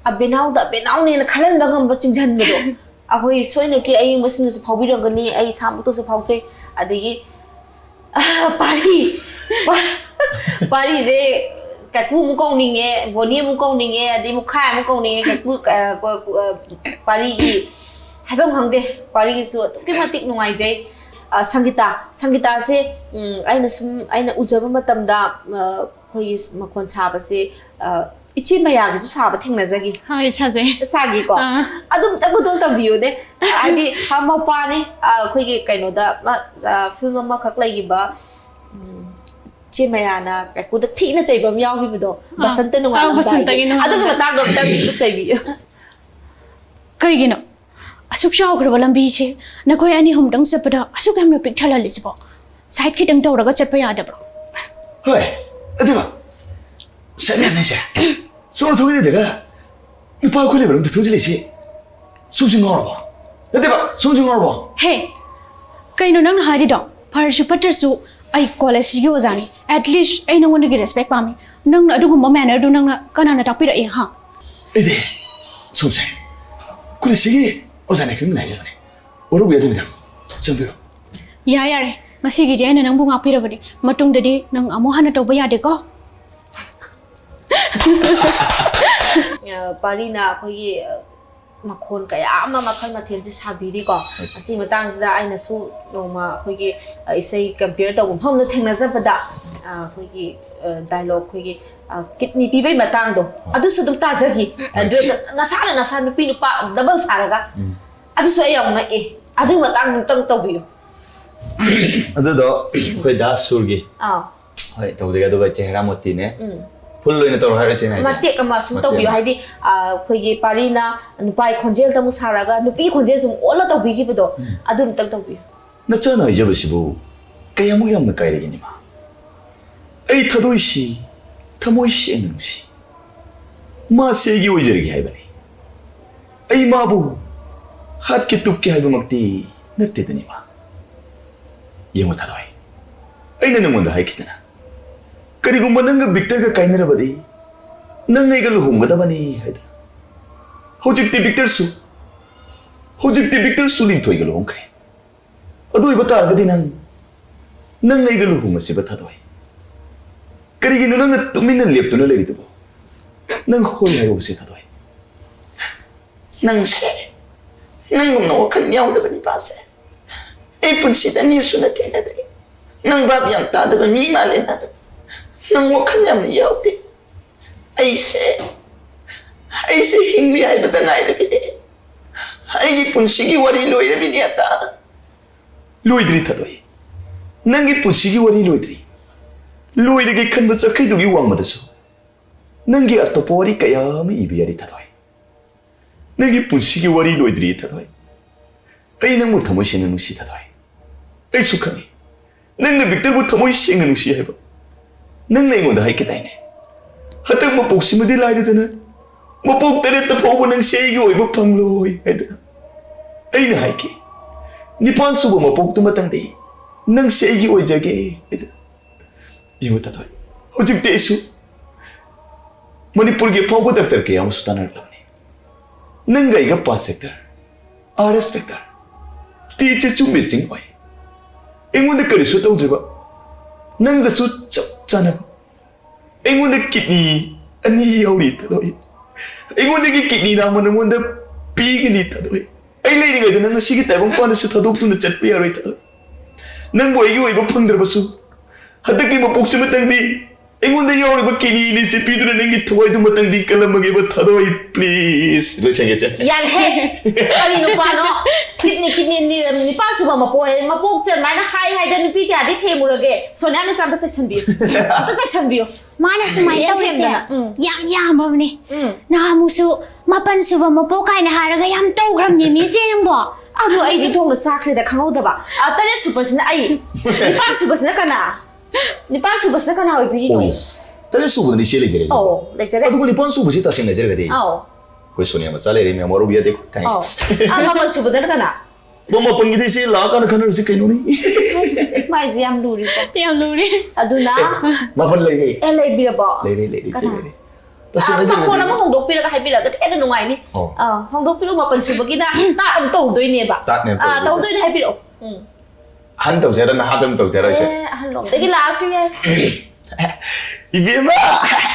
ꯑꯕꯦꯅꯥꯎꯗ ꯑꯕꯦꯅꯥꯎꯅꯦꯅ ꯈꯜꯍꯟꯕ ꯉꯝꯕ ꯆꯤꯡꯁꯤꯟꯕꯗꯣ ꯑꯩꯈꯣꯏ ꯁꯣꯏꯅꯀꯤ ꯑꯌꯦꯡꯕꯁꯤꯡꯅꯁꯨ ꯐꯥꯎꯕꯤꯔꯝꯒꯅꯤ꯫ ꯑꯩ ꯏꯁꯥꯃꯛꯇꯁꯨ ꯐꯥꯎꯖꯩ꯫ ꯑꯗꯒꯤ ꯑ, ꯄꯥꯔꯤ ꯄꯥꯔꯤꯁꯦ ꯀꯥꯏꯀꯨ ꯑꯃꯨꯛ ꯀꯧꯅꯤꯡꯉꯦ, ꯕꯣꯅꯤ ꯑꯃꯨꯛ ꯀꯧꯅꯤꯡꯉꯦ, ꯑꯗꯩ ꯃꯨꯈꯥꯏ ꯑꯃꯨꯛ ꯀꯧꯅꯤꯡꯉꯦ꯫ ꯀꯥꯏꯀꯨ, ꯑ, ꯀ-, ꯀ-, ꯑ, ꯄꯥꯔꯤꯒꯤ ꯍꯥꯏꯐꯝ ꯈꯪꯗꯦ꯫ ꯄꯥꯔꯤꯒꯤꯁꯨ ꯑꯗꯨꯛꯀꯤ ꯃꯇꯤꯛ ꯅꯨꯡꯉꯥꯏꯖꯩ꯫ ꯑ, ꯁꯪꯒꯤꯇꯥ, ꯁꯪꯒꯤꯇꯥꯁꯦ, ꯎꯝ, ꯑꯩꯅ ꯁꯨꯝ, ꯑꯩꯅ ꯎꯖꯕ ꯃꯇꯝꯗ, ꯑ, ꯑꯩꯈꯣꯏꯒꯤ ꯃꯈꯣꯟ ꯁꯥꯕꯁꯦ, ꯑ, ꯏꯆꯦ ꯃꯌꯥꯒꯤꯁꯨ ꯁꯥꯕ ꯊꯦꯡꯅꯖꯈꯤ꯫ ꯍꯣꯏ, ꯁꯥꯖꯩ꯫ ꯁꯥꯈꯤꯀꯣ? ꯑꯥ꯫ ꯑꯗꯨꯝꯇ ꯈꯨꯗꯣꯜ ꯇꯝꯕꯤꯌꯨꯅꯦ꯫ ꯍꯥꯏꯗꯤ, ꯑ, ꯃꯄꯥꯅꯤ, ꯑ, ꯑꯩꯈꯣꯏꯒꯤ ꯀꯩꯅꯣꯗ, ꯃ-, ꯑ, ꯐꯤꯂꯝ ꯑꯃꯈꯛ ꯂꯩꯈꯤꯕ, ꯎꯝ, ꯏꯆꯦ ꯃꯌꯥꯅ ꯀꯥꯏꯀꯨꯗ ꯊꯤꯅ ꯆꯩꯕ ꯑꯃ ꯌꯥꯎꯈꯤꯕꯗꯣ, ꯑꯥ꯫ ꯕꯁꯟꯇ ꯑꯥ, ꯕꯁꯟꯇꯒꯤ ꯅꯣꯡꯉꯥꯜꯂꯝꯗꯥꯏꯒꯤ꯫ ꯅꯣꯡꯉꯥꯜꯂꯝꯗꯥꯏ꯫ ꯑꯗꯨꯒꯤ ꯃꯇꯥꯡꯗꯣ ꯑꯝꯇꯪ ꯆꯩꯕꯤꯌꯨ꯫ ꯀꯩꯒꯤꯅꯣ ꯑꯁꯨꯛ ꯆꯥꯎꯈ꯭ꯔꯕ ꯂꯝꯕꯤꯁꯦ ꯅꯈꯣꯏ ꯑꯅꯤ ꯑꯍꯨꯝꯗꯪ ꯆꯠꯄꯗ ꯑꯁꯨꯛ ꯌꯥꯝꯅ ꯄꯤꯛ ꯊꯜꯍꯜꯂꯤꯁꯤꯕꯣ? ꯁꯥꯏꯠ ꯈꯤꯇꯪ ꯇꯧꯔꯒ ꯆꯠꯄ ꯌꯥꯗꯕ꯭ꯔꯣ? ꯍꯣꯏ, ꯑꯗꯨꯒ ꯁꯦꯝꯃꯦꯅꯦꯁꯦ꯫ ꯁꯣꯝ ꯊꯣꯛꯏꯗꯒ ꯅꯨꯄꯥ ꯑꯩꯈꯣꯏ ꯂꯩꯕ ꯑꯝꯇ ꯊꯣꯛꯆꯤꯜꯂꯤꯁꯤ꯫ ꯁꯣꯝꯁꯤ ꯉꯥꯎꯔꯕꯣ? ꯅꯠꯇꯦꯕ, ꯁꯣꯝꯁꯤ ꯉꯥꯎꯔꯕꯣ? ꯍꯦ, ꯀꯩꯅꯣ ꯅꯪꯅ ꯍꯥꯏꯔꯤꯗꯣ? ꯐꯔꯁꯨ ꯐꯠꯇ꯭ꯔꯁꯨ ꯑꯩ ꯀꯣꯂꯦꯖꯁꯤꯒꯤ ꯑꯣꯖꯥꯅꯤ꯫ ꯑꯦꯠꯂꯤꯁ ꯑꯩ ꯅꯉꯣꯟꯗꯒꯤ ꯔꯦꯁꯄꯦꯛ ꯄꯥꯝꯃꯤ꯫ ꯅꯪꯅ ꯑꯗꯨꯒꯨꯝꯕ ꯃꯦꯅꯔꯗꯨ ꯅꯪꯅ ꯀꯅꯥꯅ ꯇꯥꯛꯄꯤꯔꯛꯏ, ꯍꯥ? ꯑꯩꯗꯤ ꯁꯣꯝꯁꯦ ꯀꯣꯂꯦꯖꯁꯤꯒꯤ ꯑꯣꯖꯥꯅꯤ ꯈꯪꯗꯅ ꯍꯥꯏꯖꯕꯅꯦ꯫ ꯋꯥꯔꯧꯕ ꯌꯥꯗꯦ, ꯃꯦꯗꯥꯝ꯫ ꯆꯪꯕꯤꯔꯣ꯫ ꯌꯥꯔꯦ, ꯌꯥꯔꯦ, ꯉꯁꯤꯒꯤꯗꯤ ꯑꯩꯅ ꯅꯪꯕꯨ ꯉꯥꯛꯄꯤꯔꯕꯅꯤ꯫ ꯃꯇꯨꯡꯗꯗꯤ ꯅꯪ ꯑꯃꯨꯛ ꯍꯟꯅ ꯇꯧꯕ ꯌꯥꯗꯦꯀꯣ꯫ ꯑ, ꯄꯥꯔꯤꯅ ꯑꯩꯈꯣꯏꯒꯤ, ꯑ, ꯃꯈꯣꯟ ꯀꯌꯥ ꯑꯃ ꯃꯈꯜ ꯃꯊꯦꯜꯁꯦ ꯁꯥꯕꯤꯔꯤꯀꯣ꯫ ꯑꯁꯤ ꯃꯇꯥꯡꯁꯤꯗ ꯑꯩꯅꯁꯨ ꯅꯣꯡꯃ ꯑꯩꯈꯣꯏꯒꯤ, ꯑ, ꯏꯁꯩ compare ꯇꯧꯕ ꯃꯐꯝꯗ ꯊꯦꯡꯅꯖꯕꯗ, ꯑ, ꯑꯩꯈꯣꯏꯒꯤ, ꯑ, dialogue ꯑꯩꯈꯣꯏꯒꯤ, ꯑ, kidney ꯄꯤꯕꯩ ꯃꯇꯥꯡꯗꯣ, ꯑꯗꯨꯁꯨ ꯑꯗꯨꯝ ꯇꯥꯖꯈꯤ꯫ ꯑ, duet ꯅꯁꯥꯅ ꯅꯁꯥ ꯅꯨꯄꯤ ꯅꯨꯄꯥ double ꯁꯥꯔꯒ꯫ ꯑꯗꯨꯁꯨ ꯑꯩ ꯌꯥꯝ ꯉꯛꯑꯦ꯫ ꯑꯗꯨꯒꯤ ꯃꯇꯥꯡꯗ ꯑꯝꯇꯪ ꯇꯧꯕꯤꯌꯨ꯫ ꯑꯗꯨꯗꯣ ꯑꯩꯈꯣꯏ ꯗꯥꯁ ꯁꯨꯔꯒꯤ꯫ ꯑꯥ꯫ ꯍꯣꯏ, ꯇꯧꯖꯒꯦ꯫ ꯑꯗꯨꯒ ꯏꯆꯦ ꯍꯦꯔꯥꯃꯣꯇꯤꯅꯦ꯫ ꯎꯝ꯫ Full ꯑꯣꯏꯅ ꯇꯧꯔꯣ ꯍꯥꯏꯔꯣ ꯏꯆꯦꯅ ꯍꯥꯏꯁꯦ? ꯃꯇꯦꯛ ꯑꯃ ꯁꯨꯝ ꯃꯇꯦꯛ ꯇꯧꯕꯤꯌꯨ꯫ ꯑꯃ꯫ ꯍꯥꯏꯗꯤ, ꯑ, ꯑꯩꯈꯣꯏꯒꯤ ꯄꯥꯔꯤꯅ ꯅꯨꯄꯥꯒꯤ ꯈꯣꯟꯖꯦꯜꯗ ꯑꯃꯨꯛ ꯁꯥꯔꯒ ꯅꯨꯄꯤ ꯈꯣꯟꯖꯦꯜ ꯁꯨꯝ ꯑꯣꯜꯂ ꯇꯧꯕꯤꯈꯤꯕꯗꯣ, ꯎꯝ꯫ ꯑꯗꯨ ꯑꯝꯇꯪ ꯇꯧꯕꯤꯌꯨ꯫ ꯅꯆꯥꯅ ꯍꯥꯏꯖꯕꯁꯤꯕꯨ ꯀꯌꯥꯃꯨꯛ ꯌꯥꯝꯅ ꯀꯥꯏꯔꯒꯦ, ꯏꯃꯥ? ꯑꯩ ꯊꯥꯗꯣꯏꯁꯤ ꯊꯃꯣꯏ ꯁꯦꯡꯅ ꯅꯨꯡꯁꯤ꯫ ꯃꯥꯁꯦ ꯑꯩꯒꯤ ꯑꯣꯏꯖꯔꯒꯦ ꯍꯥꯏꯕꯅꯤ꯫ ꯑꯩ ꯃꯥꯕꯨ ꯍꯥꯠꯀꯦ ꯇꯨꯞꯀꯦ ꯍꯥꯏꯕꯃꯛꯇꯤ ꯅꯠꯇꯦꯗꯅ, ꯏꯃꯥ꯫ ꯌꯦꯡꯉꯨ ꯊꯥꯗꯣꯏ, ꯑꯩꯅ ꯅꯉꯣꯟꯗ ꯍꯥꯏꯈꯤꯗꯅ, ꯀꯔꯤꯒꯨꯝꯕ ꯅꯪꯒ ꯕꯤꯛꯇꯔꯒ ꯀꯥꯏꯅꯔꯕꯗꯤ ꯅꯪ ꯑꯩꯒ ꯂꯨꯍꯣꯡꯒꯗꯕꯅꯤ ꯍꯥꯏꯗꯅ꯫ ꯍꯧꯖꯤꯛꯇꯤ ꯕꯤꯛꯇꯔꯁꯨ, ꯍꯧꯖꯤꯛꯇꯤ ꯕꯤꯛꯇꯔꯁꯨ ꯂꯤꯟꯊꯣꯏꯒ ꯂꯨꯍꯣꯡꯈ꯭ꯔꯦ꯫ ꯑꯗꯨ ꯑꯣꯏꯕ ꯇꯥꯔꯒꯗꯤ ꯅꯪ, ꯅꯪ ꯑꯩꯒ ꯂꯨꯍꯣꯡꯉꯁꯤꯕ ꯊꯥꯗꯣꯏ꯫ ꯀꯔꯤꯒꯤꯅꯣ ꯅꯪꯅ ꯇꯨꯃꯤꯟꯅ ꯂꯦꯞꯇꯨꯅ ꯂꯩꯔꯤꯗꯨꯕꯣ? ꯅꯪ ꯍꯣꯏ ꯍꯥꯏꯔꯨꯕꯁꯦ ꯊꯥꯗꯣꯏ꯫ ꯅꯪꯁꯦ, ꯅꯪꯒꯨꯝꯅ ꯋꯥꯈꯜ ꯌꯥꯎꯗꯕ ꯅꯨꯄꯥꯁꯦ ꯑꯩ ꯄꯨꯟꯁꯤꯗ ꯑꯅꯤꯁꯨꯅ ꯊꯦꯡꯅꯗ꯭ꯔꯤ꯫ ꯅꯪ ꯚꯥꯞ ꯌꯥꯝ ꯇꯥꯗꯕ ꯃꯤ ꯃꯥꯜꯂꯦ ꯅꯪ꯫ ꯅꯪ ꯋꯥꯈꯜ ꯌꯥꯝꯅ ꯌꯥꯎꯗꯦ꯫ ꯑꯩꯁꯦ, ꯑꯩꯁꯦ ꯍꯤꯡꯂꯤ ꯍꯥꯏꯕꯗ ꯉꯥꯏꯔꯕꯤꯅꯦ꯫ ꯑꯩꯒꯤ ꯄꯨꯟꯁꯤꯒꯤ ꯋꯥꯔꯤ ꯂꯣꯏꯔꯕꯤꯅꯦ ꯑꯇꯥ꯫ ꯂꯣꯏꯗ꯭ꯔꯤ ꯊꯥꯗꯣꯏ꯫ ꯅꯪꯒꯤ ꯄꯨꯟꯁꯤꯒꯤ ꯋꯥꯔꯤ ꯂꯣꯏꯗ꯭ꯔꯤ꯫ ꯂꯣꯏꯔꯒꯦ ꯈꯟꯕ ꯆꯈꯩꯗꯨꯒꯤ ꯋꯥꯡꯃꯗꯁꯨ ꯅꯪꯒꯤ ꯑꯇꯣꯞꯄ ꯋꯥꯔꯤ ꯀꯌꯥ ꯑꯃ ꯏꯕ ꯌꯥꯔꯤ ꯊꯥꯗꯣꯏ꯫ ꯅꯪꯒꯤ ꯄꯨꯟꯁꯤꯒꯤ ꯋꯥꯔꯤ ꯂꯣꯏꯗ꯭ꯔꯤ ꯊꯥꯗꯣꯏ꯫ ꯑꯩ ꯅꯪꯕꯨ ꯊꯃꯣꯏ ꯁꯦꯡꯅ ꯅꯨꯡꯁꯤ ꯊꯥꯗꯣꯏ꯫ ꯑꯩꯁꯨ ꯈꯪꯉꯤ, ꯅꯪꯅ ꯕꯤꯛꯇꯔꯕꯨ ꯊꯃꯣꯏ ꯁꯦꯡꯅ ꯅꯨꯡꯁꯤ ꯍꯥꯏꯕ꯫ ꯅꯪꯅ ꯑꯩꯉꯣꯟꯗ ꯍꯥꯏꯈꯤꯗꯥꯏꯅꯦ? ꯍꯟꯗꯛ ꯃꯄꯣꯛꯁꯤꯃꯗꯤ ꯂꯥꯏꯔꯗꯅ ꯃꯄꯣꯛ ꯇꯔꯦꯠꯇ ꯐꯥꯎꯕ ꯅꯪꯁꯦ ꯑꯩꯒꯤ ꯑꯣꯏꯕ ꯐꯪꯂꯣꯏ ꯍꯥꯏꯗꯅ꯫ ꯑꯩꯅ ꯍꯥꯏꯈꯤ, ꯅꯤꯄꯥꯟ ꯁꯨꯕ ꯃꯄꯣꯛꯇꯨꯃꯇꯪꯗꯤ ꯅꯪꯁꯦ ꯑꯩꯒꯤ ꯑꯣꯏꯖꯒꯦ ꯍꯥꯏꯗꯅ꯫ ꯌꯦꯡꯉꯨ ꯊꯥꯗꯣꯏ, ꯍꯧꯖꯤꯛꯇꯤ ꯑꯩꯁꯨ ꯃꯅꯤꯄꯨꯔꯒꯤ ꯑꯐꯥꯎꯕ ꯗꯥꯛꯇꯔ ꯀꯌꯥ ꯑꯃꯁꯨ ꯇꯥꯟꯅꯔꯛꯂꯕꯅꯤ꯫ ꯅꯪꯒ ꯑꯩꯒ ꯄꯥꯁ ꯁꯦꯛꯇꯔ, ꯑꯥꯔ ꯑꯦꯁ ꯁꯦꯛꯇꯔ, ꯇꯤ ꯆꯦꯆꯨ ꯃꯦꯆꯤꯡ ꯑꯣꯏ꯫ ꯑꯩꯉꯣꯟꯗ ꯀꯔꯤꯁꯨ ꯇꯧꯗ꯭ꯔꯤꯕ, ꯅꯪꯒꯁꯨ ꯆꯞ ꯆꯥꯅꯕ꯫ ꯑꯩꯉꯣꯟꯗ ꯀꯤꯠꯅꯤ ꯑꯅꯤ ꯌꯥꯎꯔꯤ ꯊꯥꯗꯣꯏ꯫ ꯑꯩꯉꯣꯟꯗꯒꯤ ꯀꯤꯠꯅꯤ ꯅꯥꯝꯃ ꯅꯪꯉꯣꯟꯗ ꯄꯤꯒꯅꯤ, ꯊꯥꯗꯣꯏ꯫ ꯑꯩ ꯂꯩꯔꯤꯉꯩꯗ ꯅꯪ ꯉꯁꯤꯒꯤ ꯇꯥꯏꯕꯪꯄꯥꯟꯗꯁꯨ ꯊꯥꯗꯣꯛꯇꯨꯅ ꯆꯠꯄ ꯌꯥꯔꯣꯏ, ꯊꯥꯗꯣꯏ꯫ ꯅꯪꯕꯨ ꯑꯩꯒꯤ ꯑꯣꯏꯕ ꯐꯪꯗ꯭ꯔꯕꯁꯨ, ꯍꯟꯗꯛꯀꯤ ꯃꯄꯣꯛꯁꯤꯃꯇꯪꯗꯤ ꯑꯩꯉꯣꯟꯗ ꯌꯥꯎꯔꯤꯕ ꯀꯤꯠꯅꯤ ꯑꯅꯤꯁꯤ ꯄꯤꯗꯨꯅ ꯅꯪꯒꯤ ꯊꯋꯥꯏꯗꯨꯃꯇꯪꯗꯤ ꯀꯜꯂꯝꯃꯒꯦꯕ, ꯊꯥꯗꯣꯏ, please꯫ ꯂꯣꯏꯁꯟꯒꯦꯁꯦ꯫ ꯌꯥꯔꯦꯍꯦ! ꯀꯔꯤ ꯅꯨꯄꯥꯅꯣ? ꯀꯤꯠꯅꯤ, ꯀꯤꯠꯅꯤ ꯅꯤ-, ꯅꯤꯄꯥꯟ ꯁꯨꯕ ꯃꯄꯣꯛ ꯍꯥꯏ-, ꯃꯄꯣꯛꯁꯦ ꯑꯗꯨꯃꯥꯏꯅ ꯍꯥꯏ ꯍꯥꯏꯗꯅ ꯅꯨꯄꯤ ꯀꯌꯥꯗꯤ ꯊꯦꯝꯃꯨꯔꯒꯦ? ꯁꯣꯅꯤꯌꯥ ꯃꯤꯁ ꯑꯝꯇ ꯆꯩꯁꯟꯕꯤꯌꯨ꯫ ꯑꯝꯇ ꯆꯩꯁꯟꯕꯤꯌꯨ꯫ ꯃꯥꯅ ꯁꯨꯃꯥꯏꯅ ꯌꯥꯝ ꯇꯧꯔꯤꯁꯦ ꯊꯦꯝꯗꯅ꯫ ꯎꯝ꯫ ꯌꯥꯝ ꯌꯥꯝꯃꯕꯅꯦ꯫ ꯎꯝ꯫ ꯅꯍꯥꯟꯃꯨꯛꯁꯨ ꯃꯥꯄꯟ ꯁꯨꯕ ꯃꯄꯣꯛ ꯀꯥꯏꯅ ꯍꯥꯏꯔꯒ ꯌꯥꯝ ꯇꯧꯈ꯭ꯔꯕꯅꯦ ꯃꯤꯁꯦ ꯅꯪꯕꯣ꯫ ꯑꯗꯣ ꯑꯩꯗꯤ ꯊꯣꯡꯗ ꯆꯥꯈ꯭ꯔꯦꯗ ꯈꯪꯍꯧꯗꯕ꯫ ꯑ, ꯇꯔꯦꯠ ꯁꯨꯕꯁꯤꯅ ꯑꯩ꯫ ꯅꯤꯄꯥꯟ ꯁꯨꯕꯁꯤꯅ ꯀꯅꯥ? ꯅꯤꯄꯥꯟ ꯁꯨꯕꯁꯤꯅ ꯀꯅꯥ ꯑꯣꯏꯕꯤꯔꯤꯅꯣ? ꯑꯣ, yes꯫ ꯇꯔꯦꯠ ꯁꯨꯕꯗꯅ ꯏꯆꯦ ꯂꯩꯖꯔꯦ꯫ ꯑꯧ, ꯂꯩꯖꯔꯦ꯫ ꯑꯗꯨꯒ ꯅꯤꯄꯥꯟ ꯁꯨꯕꯁꯤ ꯇꯁꯦꯡꯅ ꯍꯥꯏꯖꯔꯒꯗꯤ ꯑꯧ꯫ ꯑꯩꯈꯣꯏ ꯁꯣꯅꯤꯌꯥ ꯃꯆꯥ ꯂꯩꯔꯦ, ꯃꯌꯥꯝ ꯋꯥꯔꯧꯕ ꯌꯥꯗꯦ꯫ Thanks꯫ ꯑꯧ꯫ ꯑ, ꯃꯥꯄꯟ ꯁꯨꯕꯗꯅ ꯀꯅꯥ? ꯑꯗꯣ ꯃꯥꯄꯟꯒꯤꯗꯤ ꯏꯆꯦ ꯂꯥꯛꯑꯀꯥꯟꯗ ꯈꯟꯅꯔꯁꯤ ꯀꯩꯅꯣꯅꯦ꯫ ꯑꯁ, ꯃꯥꯏꯁꯦ ꯌꯥꯝ ꯂꯨꯔꯤꯀꯣ꯫ ꯌꯥꯝ ꯂꯨꯔꯤ꯫ ꯑꯗꯨꯅ ꯑꯦ, ꯃꯥꯄꯟ ꯂꯩꯔꯦ꯫ ꯑꯦ, ꯂꯩꯕꯤꯔꯕꯣ? ꯂꯩꯔꯦ, ꯂꯩꯔꯦ, ꯏꯆꯦ ꯀꯅꯥ? ꯂꯩꯔꯦ꯫ ꯇꯁꯦꯡꯅ ꯑ, ꯃꯈꯣꯟ ꯍꯥꯏꯖꯔꯒꯗꯤ ꯑꯃ ꯍꯣꯡꯗꯣꯛꯄꯤꯔꯒ ꯍꯥꯏꯕꯤꯔꯒꯗꯤ ꯍꯦꯟꯅ ꯅꯨꯡꯉꯥꯏꯅꯤ꯫ ꯑꯧ꯫ ꯑ, ꯍꯣꯡꯗꯣꯛꯄꯤꯔꯣ, ꯃꯥꯄꯟ ꯁꯨꯕꯒꯤꯅ ꯇꯥꯛ ꯑꯃ ꯇꯧꯗꯣꯏꯅꯦꯕ꯫ ꯇꯥꯛꯅꯦꯕ ꯑ, ꯇꯧꯗꯣꯏꯅꯦ꯫ ꯇꯧꯗꯣꯏꯅꯦ, ꯍꯥꯏꯕꯤꯔꯛꯑꯣ꯫ ꯎꯝ꯫ ꯑꯍꯟ ꯇꯧꯖꯦ ꯍꯥꯏꯔ, ꯅꯍꯥꯗ ꯑꯗꯨꯝ ꯇꯧꯖꯦ ꯍꯥꯏꯔ ꯏꯆꯦ? ꯑꯦ, ꯑꯍꯟꯂꯣꯝꯗꯒꯤ ꯂꯥꯛꯑꯁꯨ ꯌꯥꯏ꯫ ꯏꯕꯦꯝꯃ,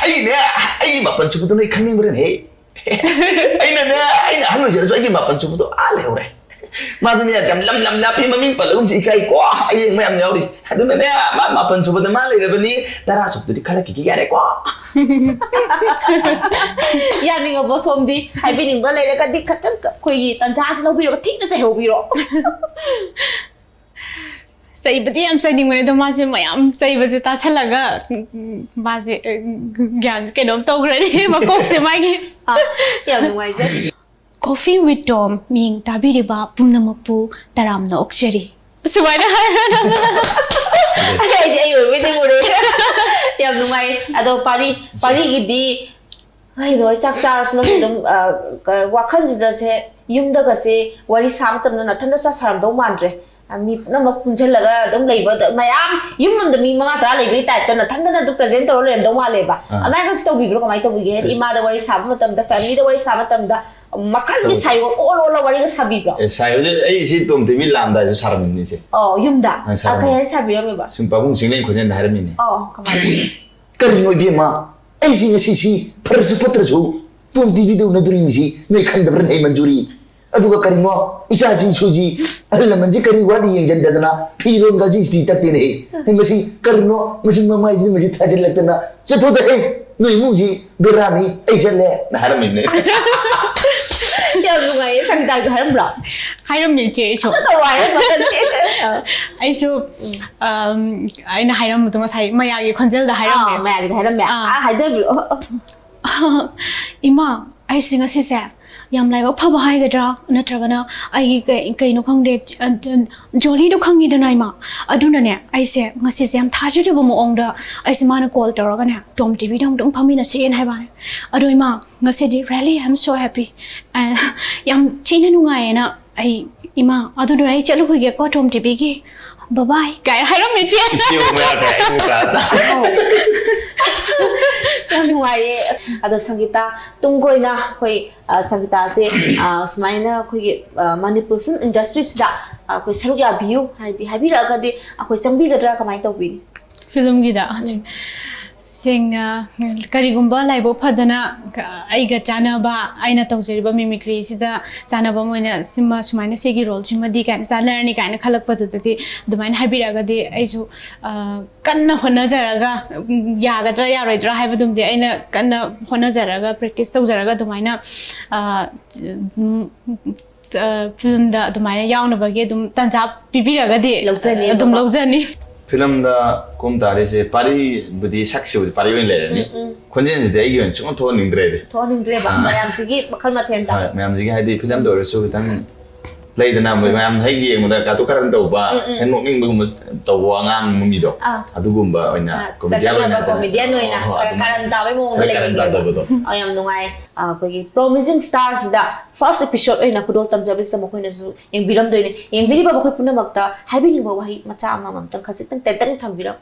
ꯑꯩꯅꯦ, ꯑꯩꯒꯤ ꯃꯥꯄꯟ ꯁꯨꯕꯗꯣ ꯅꯣꯏ ꯈꯪꯅꯤꯡꯕ꯭ꯔꯅꯦ? ꯑꯩꯅꯅꯦ, ꯑꯩꯅ ꯑꯍꯟ ꯑꯣꯏꯖꯔꯁꯨ ꯑꯩꯒꯤ ꯃꯥꯄꯟ ꯁꯨꯕꯗꯣ ꯑꯥ ꯂꯩꯍꯧꯔꯦ꯫ ꯃꯥꯗꯨꯅꯦ ꯌꯥꯝ ꯂꯝ ꯂꯝ ꯂꯥꯞꯄꯤ, ꯃꯃꯤꯡ ꯄꯜꯂꯒꯨꯝꯁꯤ ꯏꯀꯥꯏꯀꯣ, ꯑꯌꯦꯡꯕ ꯌꯥꯝ ꯌꯥꯎꯔꯤ꯫ ꯑꯗꯨꯅꯅꯦ, ꯃꯥ ꯃꯥꯄꯟ ꯁꯨꯕꯗ ꯃꯥ ꯂꯩꯔꯕꯅꯤ, ꯇꯔꯥ ꯁꯨꯕꯗꯗꯤ ꯈꯜꯂꯛꯈꯤꯒꯦ ꯌꯥꯔꯦꯀꯣ꯫ ꯌꯥꯅꯤꯡꯉꯕꯣ ꯁꯣꯝꯗꯤ? ꯍꯥꯏꯕꯤꯅꯤꯡꯕ ꯂꯩꯔꯒꯗꯤ ꯈꯇꯪ ꯑꯩꯈꯣꯏꯒꯤ ꯇꯟꯖꯥꯁꯤ ꯂꯧꯕꯤꯔꯒ ꯊꯤꯅ ꯆꯩꯍꯧꯕꯤꯔꯣ꯫ ꯆꯩꯕꯗꯤ ꯌꯥꯝ ꯆꯩꯅꯤꯡꯕꯅꯦ, ꯑꯗꯣ ꯃꯥꯁꯦ ꯃꯌꯥꯝ ꯆꯩꯕꯁꯦ ꯇꯥꯁꯜꯂꯒ, ꯎꯝ, ꯃꯥꯁꯦ, ꯎꯝ, ꯒ꯭ꯌꯥꯟ ꯀꯩꯅꯣꯝ ꯇꯧꯈ꯭ꯔꯅꯤ ꯃꯀꯣꯛꯁꯦ ꯃꯥꯒꯤ꯫ ꯑ, ꯌꯥꯝ ꯅꯨꯡꯉꯥꯏꯖꯩ꯫ Coffee with Tom ꯃꯤꯡ ꯇꯥꯕꯤꯔꯤꯕ ꯄꯨꯝꯅꯃꯛꯄꯨ ꯇꯔꯥꯝꯅ ꯑꯣꯛꯆꯔꯤ꯫ ꯁꯨꯃꯥꯏꯅ ꯍꯥꯏꯔꯒ ꯑꯩꯗꯤ ꯑꯩ ꯑꯣꯏꯕꯣꯏ ꯅꯤꯡꯉꯨꯔꯦ꯫ ꯌꯥꯝ ꯅꯨꯡꯉꯥꯏ꯫ ꯑꯗꯣ ꯄꯥꯔꯤ, ꯄꯥꯔꯤꯒꯤꯗꯤ ꯀꯩꯅꯣ, ꯑꯩ ꯆꯥꯛ ꯆꯥꯔꯁꯨ ꯅꯪ ꯑꯗꯨꯝ, ꯑ, ꯀ-, ꯋꯥꯈꯜꯁꯤꯗꯁꯦ ꯌꯨꯝꯗꯒꯁꯦ ꯋꯥꯔꯤ ꯁꯥꯕ ꯃꯇꯝꯗ ꯅꯊꯟꯗ ꯆꯥꯛ ꯁꯥꯔꯝꯗꯧ ꯃꯥꯟꯗ꯭ꯔꯦ꯫ ꯑ, ꯃꯤ ꯄꯨꯝꯅꯃꯛ ꯄꯨꯟꯁꯤꯜꯂꯒ ꯑꯗꯨꯝ ꯂꯩꯕꯗ ꯃꯌꯥꯝ, ꯌꯨꯝ ꯑꯃꯗ ꯃꯤ ꯃꯉꯥ ꯇꯔꯥ ꯂꯩꯕꯒꯤ ꯇꯥꯏꯞꯇ ꯅꯊꯟꯗꯅ ꯑꯗꯨꯝ ꯄ꯭ꯔꯖꯦꯟ ꯇꯧꯔ ꯂꯩꯔꯝꯗꯧ ꯃꯥꯜꯂꯦꯕ꯫ ꯑꯥ꯫ ꯑꯗꯨꯃꯥꯏꯅꯁꯨ ꯇꯧꯕꯤꯕ꯭ꯔꯣ? ꯀꯃꯥꯏꯅ ꯇꯧꯕꯤꯒꯦ? ꯍꯥꯏꯗꯤ ꯑꯁ꯫ ꯏꯃꯥꯗ ꯋꯥꯔꯤ ꯁꯥꯕ ꯃꯇꯝꯗ, ꯐꯦꯃꯤꯂꯤꯗ ꯋꯥꯔꯤ ꯁꯥꯕ ꯃꯇꯝꯗ ꯃꯈꯜꯒꯤ ꯇꯧꯗꯦ꯫ ꯁꯥꯏꯕ ꯑꯣꯜ ꯑꯣꯜꯂ ꯋꯥꯔꯤꯒ ꯁꯥꯕꯤꯕ꯭ꯔꯣ? ꯑꯦ, ꯁꯥꯏꯕꯁꯦ ꯑꯩ ꯁꯤ ꯇꯣꯝ ꯇꯤꯚꯤ ꯂꯥꯛꯑꯝꯗꯥꯏꯁꯨ ꯁꯥꯔꯝꯃꯤꯅꯤ ꯏꯆꯦ꯫ ꯑꯣ, ꯌꯨꯝꯗ? ꯑ, ꯑ, ꯁꯥꯔꯝꯃꯤ꯫ ꯀꯩ ꯍꯥꯏꯅ ꯁꯥꯕꯤꯔꯝꯃꯦꯕ? ꯁꯨꯝ ꯄꯥꯕꯨꯡ ꯆꯤꯡꯂꯦꯟ ꯈꯣꯟꯖꯦꯜꯗ ꯍꯥꯏꯔꯝꯃꯤꯅꯦ꯫ ꯑꯣ, ꯀꯃꯥꯏꯅ? ꯀꯔꯤꯅꯣ ꯏꯕꯦꯝꯃ, ꯑꯩꯁꯤ ꯉꯁꯤꯁꯤ ꯐꯔꯁꯨ ꯐꯠꯇ꯭ꯔꯁꯨ ꯇꯣꯝ ꯇꯤꯚꯤꯗ ꯎꯅꯗꯣꯔꯤꯕꯁꯤ ꯅꯣꯏ ꯈꯪꯗꯕ꯭ꯔꯅꯦ, ꯃꯟꯖꯨꯔꯤ? ꯑꯗꯨꯒ ꯀꯔꯤꯅꯣ, ꯏꯆꯥꯁꯤ ꯏꯁꯨꯁꯤ, ꯑꯍꯜ ꯂꯃꯟꯁꯤ ꯀꯔꯤ ꯋꯥꯠꯂꯤ ꯌꯦꯡꯁꯤꯟꯗꯗꯅ ꯐꯤꯔꯣꯟꯒꯁꯤ ꯏꯁꯇ꯭ꯔꯤ ꯇꯛꯇꯦꯅꯦ꯫ ꯃꯁꯤ ꯀꯔꯤꯅꯣ? ꯃꯁꯤ ꯃꯃꯥꯏꯁꯤ ꯃꯁꯤ ꯊꯥꯖꯤꯜꯂꯛꯇꯅ, "ꯆꯠꯊꯣꯛꯇꯍꯦ, ꯅꯣꯏ ꯏꯃꯨꯡꯁꯤ ꯕꯦꯔꯥꯅꯤ, ꯑꯩ ꯆꯠꯂꯦ" ꯅ ꯍꯥꯏꯔꯝꯃꯤꯕꯅꯦ꯫ ꯌꯥꯝ ꯅꯨꯡꯉꯥꯏꯌꯦ꯫ ꯁꯪꯒꯤꯇꯥꯁꯨ ꯍꯥꯏꯔꯝꯕ꯭ꯔꯣ? ꯍꯥꯏꯔꯝꯃꯤ, ꯏꯆꯦ, ꯑꯩꯁꯨ꯫ ꯑꯝꯇ ꯇꯧꯔꯣ ꯍꯥꯏꯔꯝꯃꯣ꯫ ꯑꯩꯁꯨ, ꯑꯝ, ꯑꯩꯅ ꯍꯥꯏꯔꯝꯕꯗꯣ ꯉꯁꯥꯏ ꯃꯌꯥꯒꯤ ꯈꯣꯟꯖꯦꯜꯗ ꯍꯥꯏꯔꯝꯃꯦ꯫ ꯑꯥ, ꯃꯌꯥꯒꯤꯗ ꯍꯥꯏꯔꯝꯃꯦ꯫ ꯑꯥ꯫ ꯑꯥ, ꯍꯥꯏꯗꯕꯤꯔꯛꯑꯣ꯫ "ꯏꯃꯥ, ꯑꯩꯁꯦ ꯉꯁꯤꯁꯦ ꯌꯥꯝ ꯂꯥꯏꯕꯛ ꯐꯕ ꯍꯥꯏꯒꯗ꯭ꯔꯥ, ꯅꯠꯇ꯭ꯔꯒꯅ ꯑꯩꯒꯤ ꯀꯩ-, ꯀꯩꯅꯣ ꯈꯪꯗꯦ, ꯑ, ꯑ, ꯖꯣꯂꯤꯗꯣ ꯈꯪꯉꯤꯗꯅ, ꯏꯃꯥ? ꯑꯗꯨꯅꯅꯦ, ꯑꯩꯁꯦ ꯉꯁꯤꯁꯦ ꯌꯥꯝ ꯊꯥꯖꯗꯕ ꯃꯑꯣꯡꯗ ꯑꯩꯁꯦ ꯃꯥꯅ ꯀꯣꯜ ꯇꯧꯔꯒꯅꯦ, ꯇꯣꯝ ꯇꯤꯚꯤꯗ ꯑꯃꯨꯛꯇꯪ ꯐꯝꯃꯤꯟꯅꯁꯦꯅ ꯍꯥꯏꯕ ꯋꯥꯅꯦ꯫ ꯑꯗꯣ ꯏꯃꯥ, ꯉꯁꯤꯗꯤ really I am so happy, ꯑ, ꯌꯥꯝ ꯊꯤꯅ ꯅꯨꯡꯉꯥꯏꯌꯦꯅ ꯑꯩ, ꯏꯃꯥ, ꯑꯗꯨꯗꯨꯅ ꯑꯩ ꯆꯠꯂꯨꯈꯤꯒꯦꯀꯣ ꯇꯣꯝ ꯇꯤꯚꯤꯒꯤ, bye bye" ꯀꯥꯏꯅ ꯍꯥꯏꯔꯝꯃꯦ, ꯏꯆꯦ꯫ ꯏꯆꯦ ꯑꯃꯨꯛ ꯌꯥꯗ꯭ꯔꯦ, ꯑꯩ ꯑꯃꯨꯛ ꯇꯥꯔꯦ꯫ ꯌꯥꯝ ꯅꯨꯡꯉꯥꯏꯌꯦ꯫ ꯑꯁ, ꯑꯗꯣ ꯁꯪꯒꯤꯇꯥ, ꯇꯨꯡ ꯀꯣꯏꯅ ꯑꯩꯈꯣꯏ, ꯑ, ꯁꯪꯒꯤꯇꯥꯁꯦ, ꯑ, ꯁꯨꯃꯥꯏꯅ ꯑꯩꯈꯣꯏꯒꯤ, ꯑ, ꯃꯅꯤꯄꯨꯔ ꯐꯤꯂꯝ ꯏꯟꯗꯁꯇ꯭ꯔꯤꯁꯤꯗ, ꯑ, ꯑꯩꯈꯣꯏ ꯁꯔꯨꯛ ꯌꯥꯕꯤꯌꯨ ꯍꯥꯏꯗꯤ ꯍꯥꯏꯕꯤꯔꯛꯑꯒꯗꯤ ꯑꯩꯈꯣꯏ ꯆꯪꯕꯤꯒꯗ꯭ꯔꯥ, ꯀꯃꯥꯏꯅ ꯇꯧꯕꯤꯅꯤ? ꯐꯤꯂꯝꯒꯤꯗ? ꯎꯝ꯫ ꯁꯦꯡꯅ, ꯀꯔꯤꯒꯨꯝꯕ ꯂꯥꯏꯕꯛ ꯐꯗꯅ ꯑꯩꯒ ꯆꯥꯟꯅꯕ, ꯑꯩꯅ ꯇꯧꯖꯔꯤꯕ ꯃꯤꯃꯤꯀ꯭ꯔꯤꯁꯤꯗ ꯆꯥꯟꯅꯕ ꯑꯃ ꯑꯣꯏꯅ ꯁꯤꯃ, ꯁꯨꯃꯥꯏꯅ ꯁꯤꯒꯤ ꯔꯣꯜꯁꯤꯃꯗꯤ ꯀꯥꯏꯅ ꯆꯥꯟꯅꯔꯅꯤ ꯀꯥꯏꯅ ꯈꯜꯂꯛꯄꯗꯨꯗꯗꯤ, ꯑꯗꯨꯃꯥꯏꯅ ꯍꯥꯏꯕꯤꯔꯛꯑꯒꯗꯤ ꯑꯩꯁꯨ, ꯑ, ꯀꯟꯅ ꯍꯣꯠꯅꯖꯔꯒ, ꯎꯝ, ꯌꯥꯒꯗ꯭ꯔꯥ ꯌꯥꯔꯣꯏꯗ꯭ꯔꯥ ꯍꯥꯏꯕꯗꯨꯃꯗꯤ ꯑꯩꯅ ꯀꯟꯅ ꯍꯣꯠꯅꯖꯔꯒ, ꯄ꯭ꯔꯦꯛꯇꯤꯁ ꯇꯧꯖꯔꯒ ꯑꯗꯨꯃꯥꯏꯅ, ꯑ, ꯎꯝ, ꯑ, ꯐꯤꯂꯝꯗ ꯑꯗꯨꯃꯥꯏꯅ ꯌꯥꯎꯅꯕꯒꯤ ꯑꯗꯨꯝ ꯇꯥꯟꯖꯥ ꯄꯤꯕꯤꯔꯒꯗꯤ ꯂꯧꯖꯅꯦꯕꯀꯣ꯫ ꯑꯗꯨꯝ ꯂꯧꯖꯅꯤ꯫ ꯐꯤꯂꯝꯗ ꯀꯨꯝ ꯇꯥꯔꯤꯁꯦ ꯄꯥꯔꯤꯕꯨꯗꯤ, ꯁꯛꯁꯤꯕꯨꯗꯤ ꯄꯥꯔꯤ ꯑꯣꯏꯅ ꯂꯩꯔꯅꯤ꯫ ꯎꯝ, ꯎꯝ꯫ ꯈꯣꯟꯖꯦꯜꯁꯤꯗꯤ ꯑꯩꯒꯤ ꯑꯣꯏꯅ ꯁꯨꯡꯊꯣꯛ ꯊꯣꯛꯍꯟꯅꯤꯡꯗ꯭ꯔꯦꯗꯤ꯫ ꯊꯣꯛꯍꯟꯅꯤꯡꯗ꯭ꯔꯦꯕ, ꯑꯥ꯫ ꯃꯌꯥꯝꯁꯤꯒꯤ ꯃꯈꯜ ꯃꯊꯦꯜꯗ꯫ ꯍꯣꯏ, ꯃꯌꯥꯝꯁꯤꯒꯤ ꯍꯥꯏꯗꯤ ꯐꯤꯂꯝꯗ ꯑꯣꯏꯔꯁꯨ ꯈꯤꯇꯪ ꯂꯩꯗꯅ, ꯃꯣꯏ ꯎꯝ꯫ ꯃꯌꯥꯝ ꯍꯦꯛ ꯌꯦꯡꯕꯗ ꯀꯥꯇꯨ ꯀꯥꯔꯟ ꯇꯧꯕ, ꯎꯝ, ꯎꯝ꯫ ꯍꯦꯛ ꯅꯣꯛꯅꯤꯡꯕꯒꯨꯝꯕ ꯇꯧꯕ ꯑꯉꯥꯡ ꯃꯤꯗꯣ, ꯑꯥ꯫ ꯑꯗꯨꯒꯨꯝꯕ ꯑꯣꯏꯅ ꯑꯥ, ꯀꯣꯃꯦꯗꯤꯌꯟ ꯆꯒꯠꯅꯕ ꯑꯣꯏꯅ ꯍꯥꯏꯇꯥꯔꯦ꯫ ꯀꯣꯃꯦꯗꯤꯌꯟ ꯑꯣꯏꯅ ꯍꯣꯏ, ꯍꯣꯏ, ꯈꯔ ꯑꯗꯨꯃꯥꯏꯅ ꯀꯥꯔꯟ ꯇꯥꯕꯩ ꯃꯑꯣꯡꯗ ꯈꯔ ꯀꯥꯔꯟ ꯂꯩꯅꯤꯡꯉꯦꯕ꯫ ꯇꯥꯖꯕꯗꯣ꯫ ꯑꯥ, ꯌꯥꯝ ꯅꯨꯡꯉꯥꯏ꯫ ꯑꯥ, ꯑꯩꯈꯣꯏꯒꯤ Promising Star ꯁꯤꯗ first episode ꯑꯣꯏꯅ ꯈꯨꯗꯣꯜ ꯇꯝꯖꯕꯁꯤꯗ ꯃꯈꯣꯏꯅꯁꯨ ꯌꯦꯡꯕꯤꯔꯝꯗꯣꯏꯅꯦ꯫ ꯌꯦꯡꯕꯤꯔꯤꯕ ꯃꯈꯣꯏ ꯄꯨꯝꯅꯃꯛꯇ ꯍꯥꯏꯕꯤꯅꯤꯡꯕ ꯋꯥꯍꯩ ꯃꯆꯥ ꯑꯃꯃꯝꯇꯪ ꯈꯖꯤꯛꯇꯪ ꯇꯦꯟꯇꯛꯅ ꯊꯝꯕꯤꯔꯝꯃꯨ꯫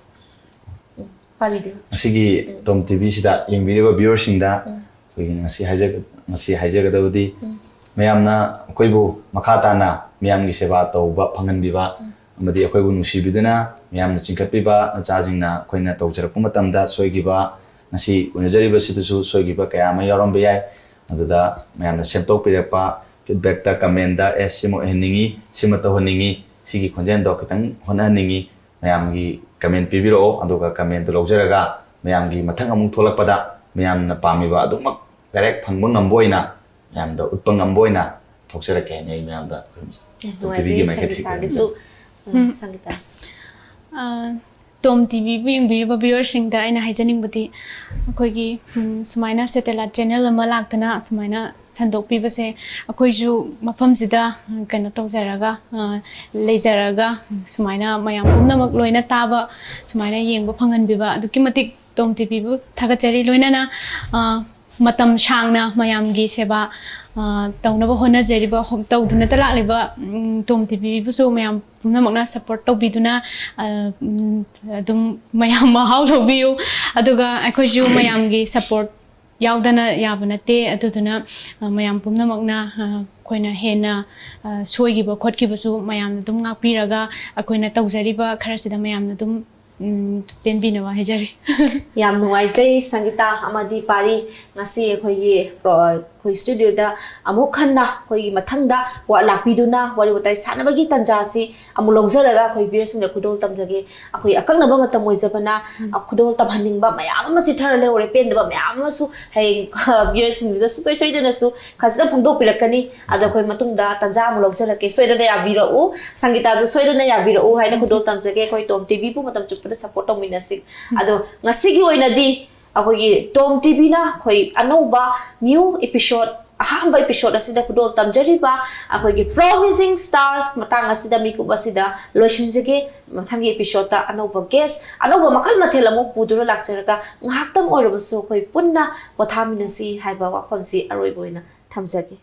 ꯎꯝ, ꯄꯥꯔꯤꯗꯨ꯫ ꯉꯁꯤꯒꯤ ꯎꯝ꯫ ꯇꯣꯝ ꯇꯤꯚꯤꯁꯤꯗ ꯌꯦꯡꯕꯤꯔꯤꯕ viewerꯁꯤꯡꯗ ꯎꯝ꯫ ꯑꯩꯈꯣꯏꯒꯤ ꯉꯁꯤ ꯍꯥꯏꯖ-, ꯉꯁꯤ ꯍꯥꯏꯖꯒꯗꯕꯗꯤ, ꯎꯝ꯫ ꯃꯌꯥꯝꯅ ꯑꯩꯈꯣꯏꯕꯨ ꯃꯈꯥ ꯇꯥꯅ ꯃꯤꯌꯥꯝꯒꯤ ꯁꯦꯕꯥ ꯇꯧꯕ ꯐꯪꯍꯟꯕꯤꯕ, ꯎꯝ꯫ ꯑꯃꯗꯤ ꯑꯩꯈꯣꯏꯕꯨ ꯅꯨꯡꯁꯤꯕꯤꯗꯨꯅ ꯃꯤꯌꯥꯝꯅ ꯆꯤꯡꯈꯠꯄꯤꯕ ꯅꯆꯥꯁꯤꯡꯅ ꯑꯩꯈꯣꯏꯅ ꯇꯧꯖꯔꯛꯄ ꯃꯇꯝꯗ ꯁꯣꯏꯈꯤꯕ ꯉꯁꯤ ꯎꯅꯖꯔꯤꯕꯁꯤꯗꯁꯨ ꯁꯣꯏꯈꯤꯕ ꯀꯌꯥ ꯑꯃ ꯌꯥꯎꯔꯝꯕ ꯌꯥꯏ꯫ ꯑꯗꯨꯗ ꯃꯌꯥꯝꯅ ꯁꯦꯝꯗꯣꯛꯄꯤꯔꯛꯄ feedbackꯇ, commentꯇ, "ꯑꯦ, ꯁꯤꯃ ꯑꯣꯏꯍꯟꯅꯤꯡꯉꯤ, ꯁꯤꯃ ꯇꯧꯍꯟꯅꯤꯡꯉꯤ, ꯁꯤꯒꯤ ꯈꯣꯟꯖꯦꯜꯗꯣ ꯈꯤꯇꯪ ꯍꯣꯠꯅꯍꯟꯅꯤꯡꯉꯤ", ꯃꯌꯥꯝꯒꯤ comment ꯄꯤꯕꯤꯔꯛꯑꯣ꯫ ꯑꯗꯨꯒ commentꯇꯨ ꯂꯧꯖꯔꯒ ꯃꯌꯥꯝꯒꯤ ꯃꯊꯪ ꯑꯃꯨꯛ ꯊꯣꯛꯂꯛꯄꯗ ꯃꯌꯥꯝꯅ ꯄꯥꯝꯃꯤꯕ ꯑꯗꯨꯃꯛ direct ꯐꯪꯕ ꯉꯝꯕ ꯑꯣꯏꯅ, ꯃꯌꯥꯝꯗ ꯎꯠꯄ ꯉꯝꯕ ꯑꯣꯏꯅ ꯊꯣꯛꯆꯔꯛꯀꯦ ꯍꯥꯏꯅ ꯑꯩ ꯃꯌꯥꯝꯗ ꯌꯥꯝ ꯇꯣꯝ ꯅꯨꯡꯉꯥꯏꯖꯩ ꯇꯤꯚꯤꯒꯤ ꯃꯥꯏꯀꯩꯗꯒꯤ ꯁꯪꯒꯤꯇꯥꯒꯤꯁꯨ꯫ ꯎꯝ, ꯁꯪꯒꯤꯇꯥꯁꯨ꯫ ꯑ, ꯇꯣꯝ ꯇꯤꯚꯤꯕꯨ ꯌꯦꯡꯕꯤꯔꯤꯕ viewerꯁꯤꯡꯗ ꯑꯩꯅ ꯍꯥꯏꯖꯅꯤꯡꯕꯗꯤ, ꯑꯩꯈꯣꯏꯒꯤ, ꯎꯝ, ꯁꯨꯃꯥꯏꯅ satellite channel ꯑꯃ ꯂꯥꯛꯇꯅ ꯁꯨꯃꯥꯏꯅ ꯁꯟꯗꯣꯛꯄꯤꯕꯁꯦ, ꯑꯩꯈꯣꯏꯁꯨ ꯃꯐꯝꯁꯤꯗ, ꯎꯝ, ꯀꯩꯅꯣ ꯇꯧꯖꯔꯒ, ꯑ, ꯂꯩꯖꯔꯒ ꯁꯨꯃꯥꯏꯅ ꯃꯌꯥꯝ ꯄꯨꯝꯅꯃꯛ ꯂꯣꯏꯅ ꯇꯥꯕ, ꯁꯨꯃꯥꯏꯅ ꯌꯦꯡꯕ ꯐꯪꯍꯟꯕꯤꯕ ꯑꯗꯨꯛꯀꯤ ꯃꯇꯤꯛ ꯇꯣꯝ ꯇꯤꯚꯤꯕꯨ ꯊꯥꯒꯠꯆꯔꯤ꯫ ꯂꯣꯏꯅꯅ, ꯑ, ꯃꯇꯝ ꯁꯥꯡꯅ ꯃꯌꯥꯝꯒꯤ ꯁꯦꯕꯥ, ꯑ, ꯇꯧꯅꯕ ꯍꯣꯠꯅꯖꯔꯤꯕ, ꯍꯣ-, ꯇꯧꯗꯨꯅꯇ ꯂꯥꯛꯂꯤꯕ, ꯎꯝ, ꯇꯣꯝ ꯇꯤꯚꯤꯕꯨꯁꯨ ꯃꯌꯥꯝ ꯄꯨꯝꯅꯃꯛꯅ support ꯇꯧꯕꯤꯗꯨꯅ, ꯑ, ꯎꯝ, ꯑꯗꯨꯝ ꯃꯌꯥꯝ ꯃꯍꯥꯎ ꯂꯧꯕꯤꯌꯨ꯫ ꯑꯗꯨꯒ ꯑꯩꯈꯣꯏꯁꯨ ꯃꯌꯥꯝꯒꯤ support ꯌꯥꯎꯗꯅ ꯌꯥꯕ ꯅꯠꯇꯦ꯫ ꯑꯗꯨꯗꯨꯅ, ꯑ, ꯃꯌꯥꯝ ꯄꯨꯝꯅꯃꯛꯅ, ꯑ, ꯑꯩꯈꯣꯏꯅ ꯍꯦꯟꯅ, ꯑ, ꯁꯣꯏꯈꯤꯕ ꯈꯣꯠꯈꯤꯕꯁꯨ ꯃꯌꯥꯝꯅ ꯑꯗꯨꯝ ꯉꯥꯛꯄꯤꯔꯒ ꯑꯩꯈꯣꯏꯅ ꯇꯧꯖꯔꯤꯕ ꯈꯔꯁꯤꯗ ꯃꯌꯥꯝꯅ ꯑꯗꯨꯝ, ꯎꯝ, ꯄꯦꯟꯕꯤꯅꯕ ꯍꯥꯏꯖꯔꯤ꯫ ꯌꯥꯝ ꯅꯨꯡꯉꯥꯏꯖꯩ ꯁꯪꯒꯤꯇꯥ ꯑꯃꯗꯤ ꯄꯥꯔꯤ, ꯉꯁꯤ ꯑꯩꯈꯣꯏꯒꯤ ꯄ꯭ꯔꯣ-, ꯑꯩꯈꯣꯏ studioꯗ ꯑꯃꯨꯛ ꯍꯟꯅ ꯑꯩꯈꯣꯏꯒꯤ ꯃꯊꯪꯗ ꯋꯥ-, ꯂꯥꯛꯄꯤꯗꯨꯅ ꯋꯥꯔꯤ ꯋꯥꯇꯥꯏ ꯁꯥꯟꯅꯕꯒꯤ ꯇꯥꯟꯖꯥ ꯑꯁꯤ ꯑꯃꯨꯛ ꯂꯧꯖꯔꯒ ꯑꯩꯈꯣꯏ viewerꯁꯤꯡꯗ ꯈꯨꯗꯣꯜ ꯇꯝꯖꯒꯦ꯫ ꯑꯩꯈꯣꯏ ꯑꯀꯛꯅꯕ ꯃꯇꯝ ꯑꯣꯏꯖꯕꯅ, ꯑ, ꯈꯨꯗꯣꯜ ꯇꯝꯍꯟꯅꯤꯡꯕ ꯃꯌꯥꯝ ꯑꯃ ꯆꯤꯊꯔ ꯂꯩꯍꯧꯔꯦ, ꯄꯦꯟꯗꯕ ꯃꯌꯥꯝ ꯑꯃꯁꯨ ꯍꯌꯦꯡ viewerꯁꯤꯡꯁꯤꯗꯁꯨ ꯁꯨꯡꯁꯣꯏ ꯁꯣꯏꯗꯅꯁꯨ ꯐꯖꯅ ꯐꯣꯡꯗꯣꯛꯄꯤꯔꯛꯀꯅꯤ꯫ ꯑꯗꯣ ꯑꯩꯈꯣꯏ ꯃꯇꯨꯡꯗ ꯇꯥꯟꯖꯥ ꯑꯃꯨꯛ ꯂꯧꯖꯔꯛꯀꯦ꯫ ꯁꯣꯏꯗꯅ ꯌꯥꯕꯤꯔꯛꯎ, ꯁꯪꯒꯤꯇꯥꯁꯨ ꯁꯣꯏꯗꯅ ꯌꯥꯕꯤꯔꯛꯎ ꯍꯥꯏꯅ ꯈꯨꯗꯣꯜ ꯇꯝꯖꯒꯦ꯫ ꯑꯩꯈꯣꯏ ꯇꯣꯝ ꯇꯤꯚꯤꯕꯨ ꯃꯇꯝ ꯆꯨꯞꯄꯗ support ꯇꯧꯃꯤꯟꯅꯁꯤ꯫ ꯑꯗꯣ ꯉꯁꯤꯒꯤ ꯑꯣꯏꯅꯗꯤ ꯑꯩꯈꯣꯏꯒꯤ ꯇꯣꯝ ꯇꯤꯚꯤꯅ ꯑꯩꯈꯣꯏ ꯑꯅꯧꯕ new episode, ꯑꯍꯥꯟꯕ episode ꯑꯁꯤꯗ ꯈꯨꯗꯣꯜ ꯇꯝꯖꯔꯤꯕ ꯑꯩꯈꯣꯏꯒꯤ promising stars ꯃꯇꯥꯡ ꯑꯁꯤꯗ, ꯃꯤꯀꯨꯞ ꯑꯁꯤꯗ ꯂꯣꯏꯁꯤꯟꯖꯒꯦ꯫ ꯃꯊꯪꯒꯤ episodeꯇ ꯑꯅꯧꯕ guest, ꯑꯅꯧꯕ ꯃꯈꯜ ꯃꯊꯦꯜ ꯑꯃꯨꯛ ꯄꯨꯗꯨꯅ ꯂꯥꯛꯆꯔꯒ ꯉꯥꯏꯍꯥꯛꯇꯪ ꯑꯣꯏꯔꯕꯁꯨ ꯑꯩꯈꯣꯏ ꯄꯨꯟꯅ ꯄꯣꯊꯥꯃꯤꯟꯅꯁꯤ ꯍꯥꯏꯕ ꯋꯥꯐꯝꯁꯤ ꯑꯔꯣꯏꯕ ꯑꯣꯏꯅ ꯊꯝꯖꯒꯦ꯫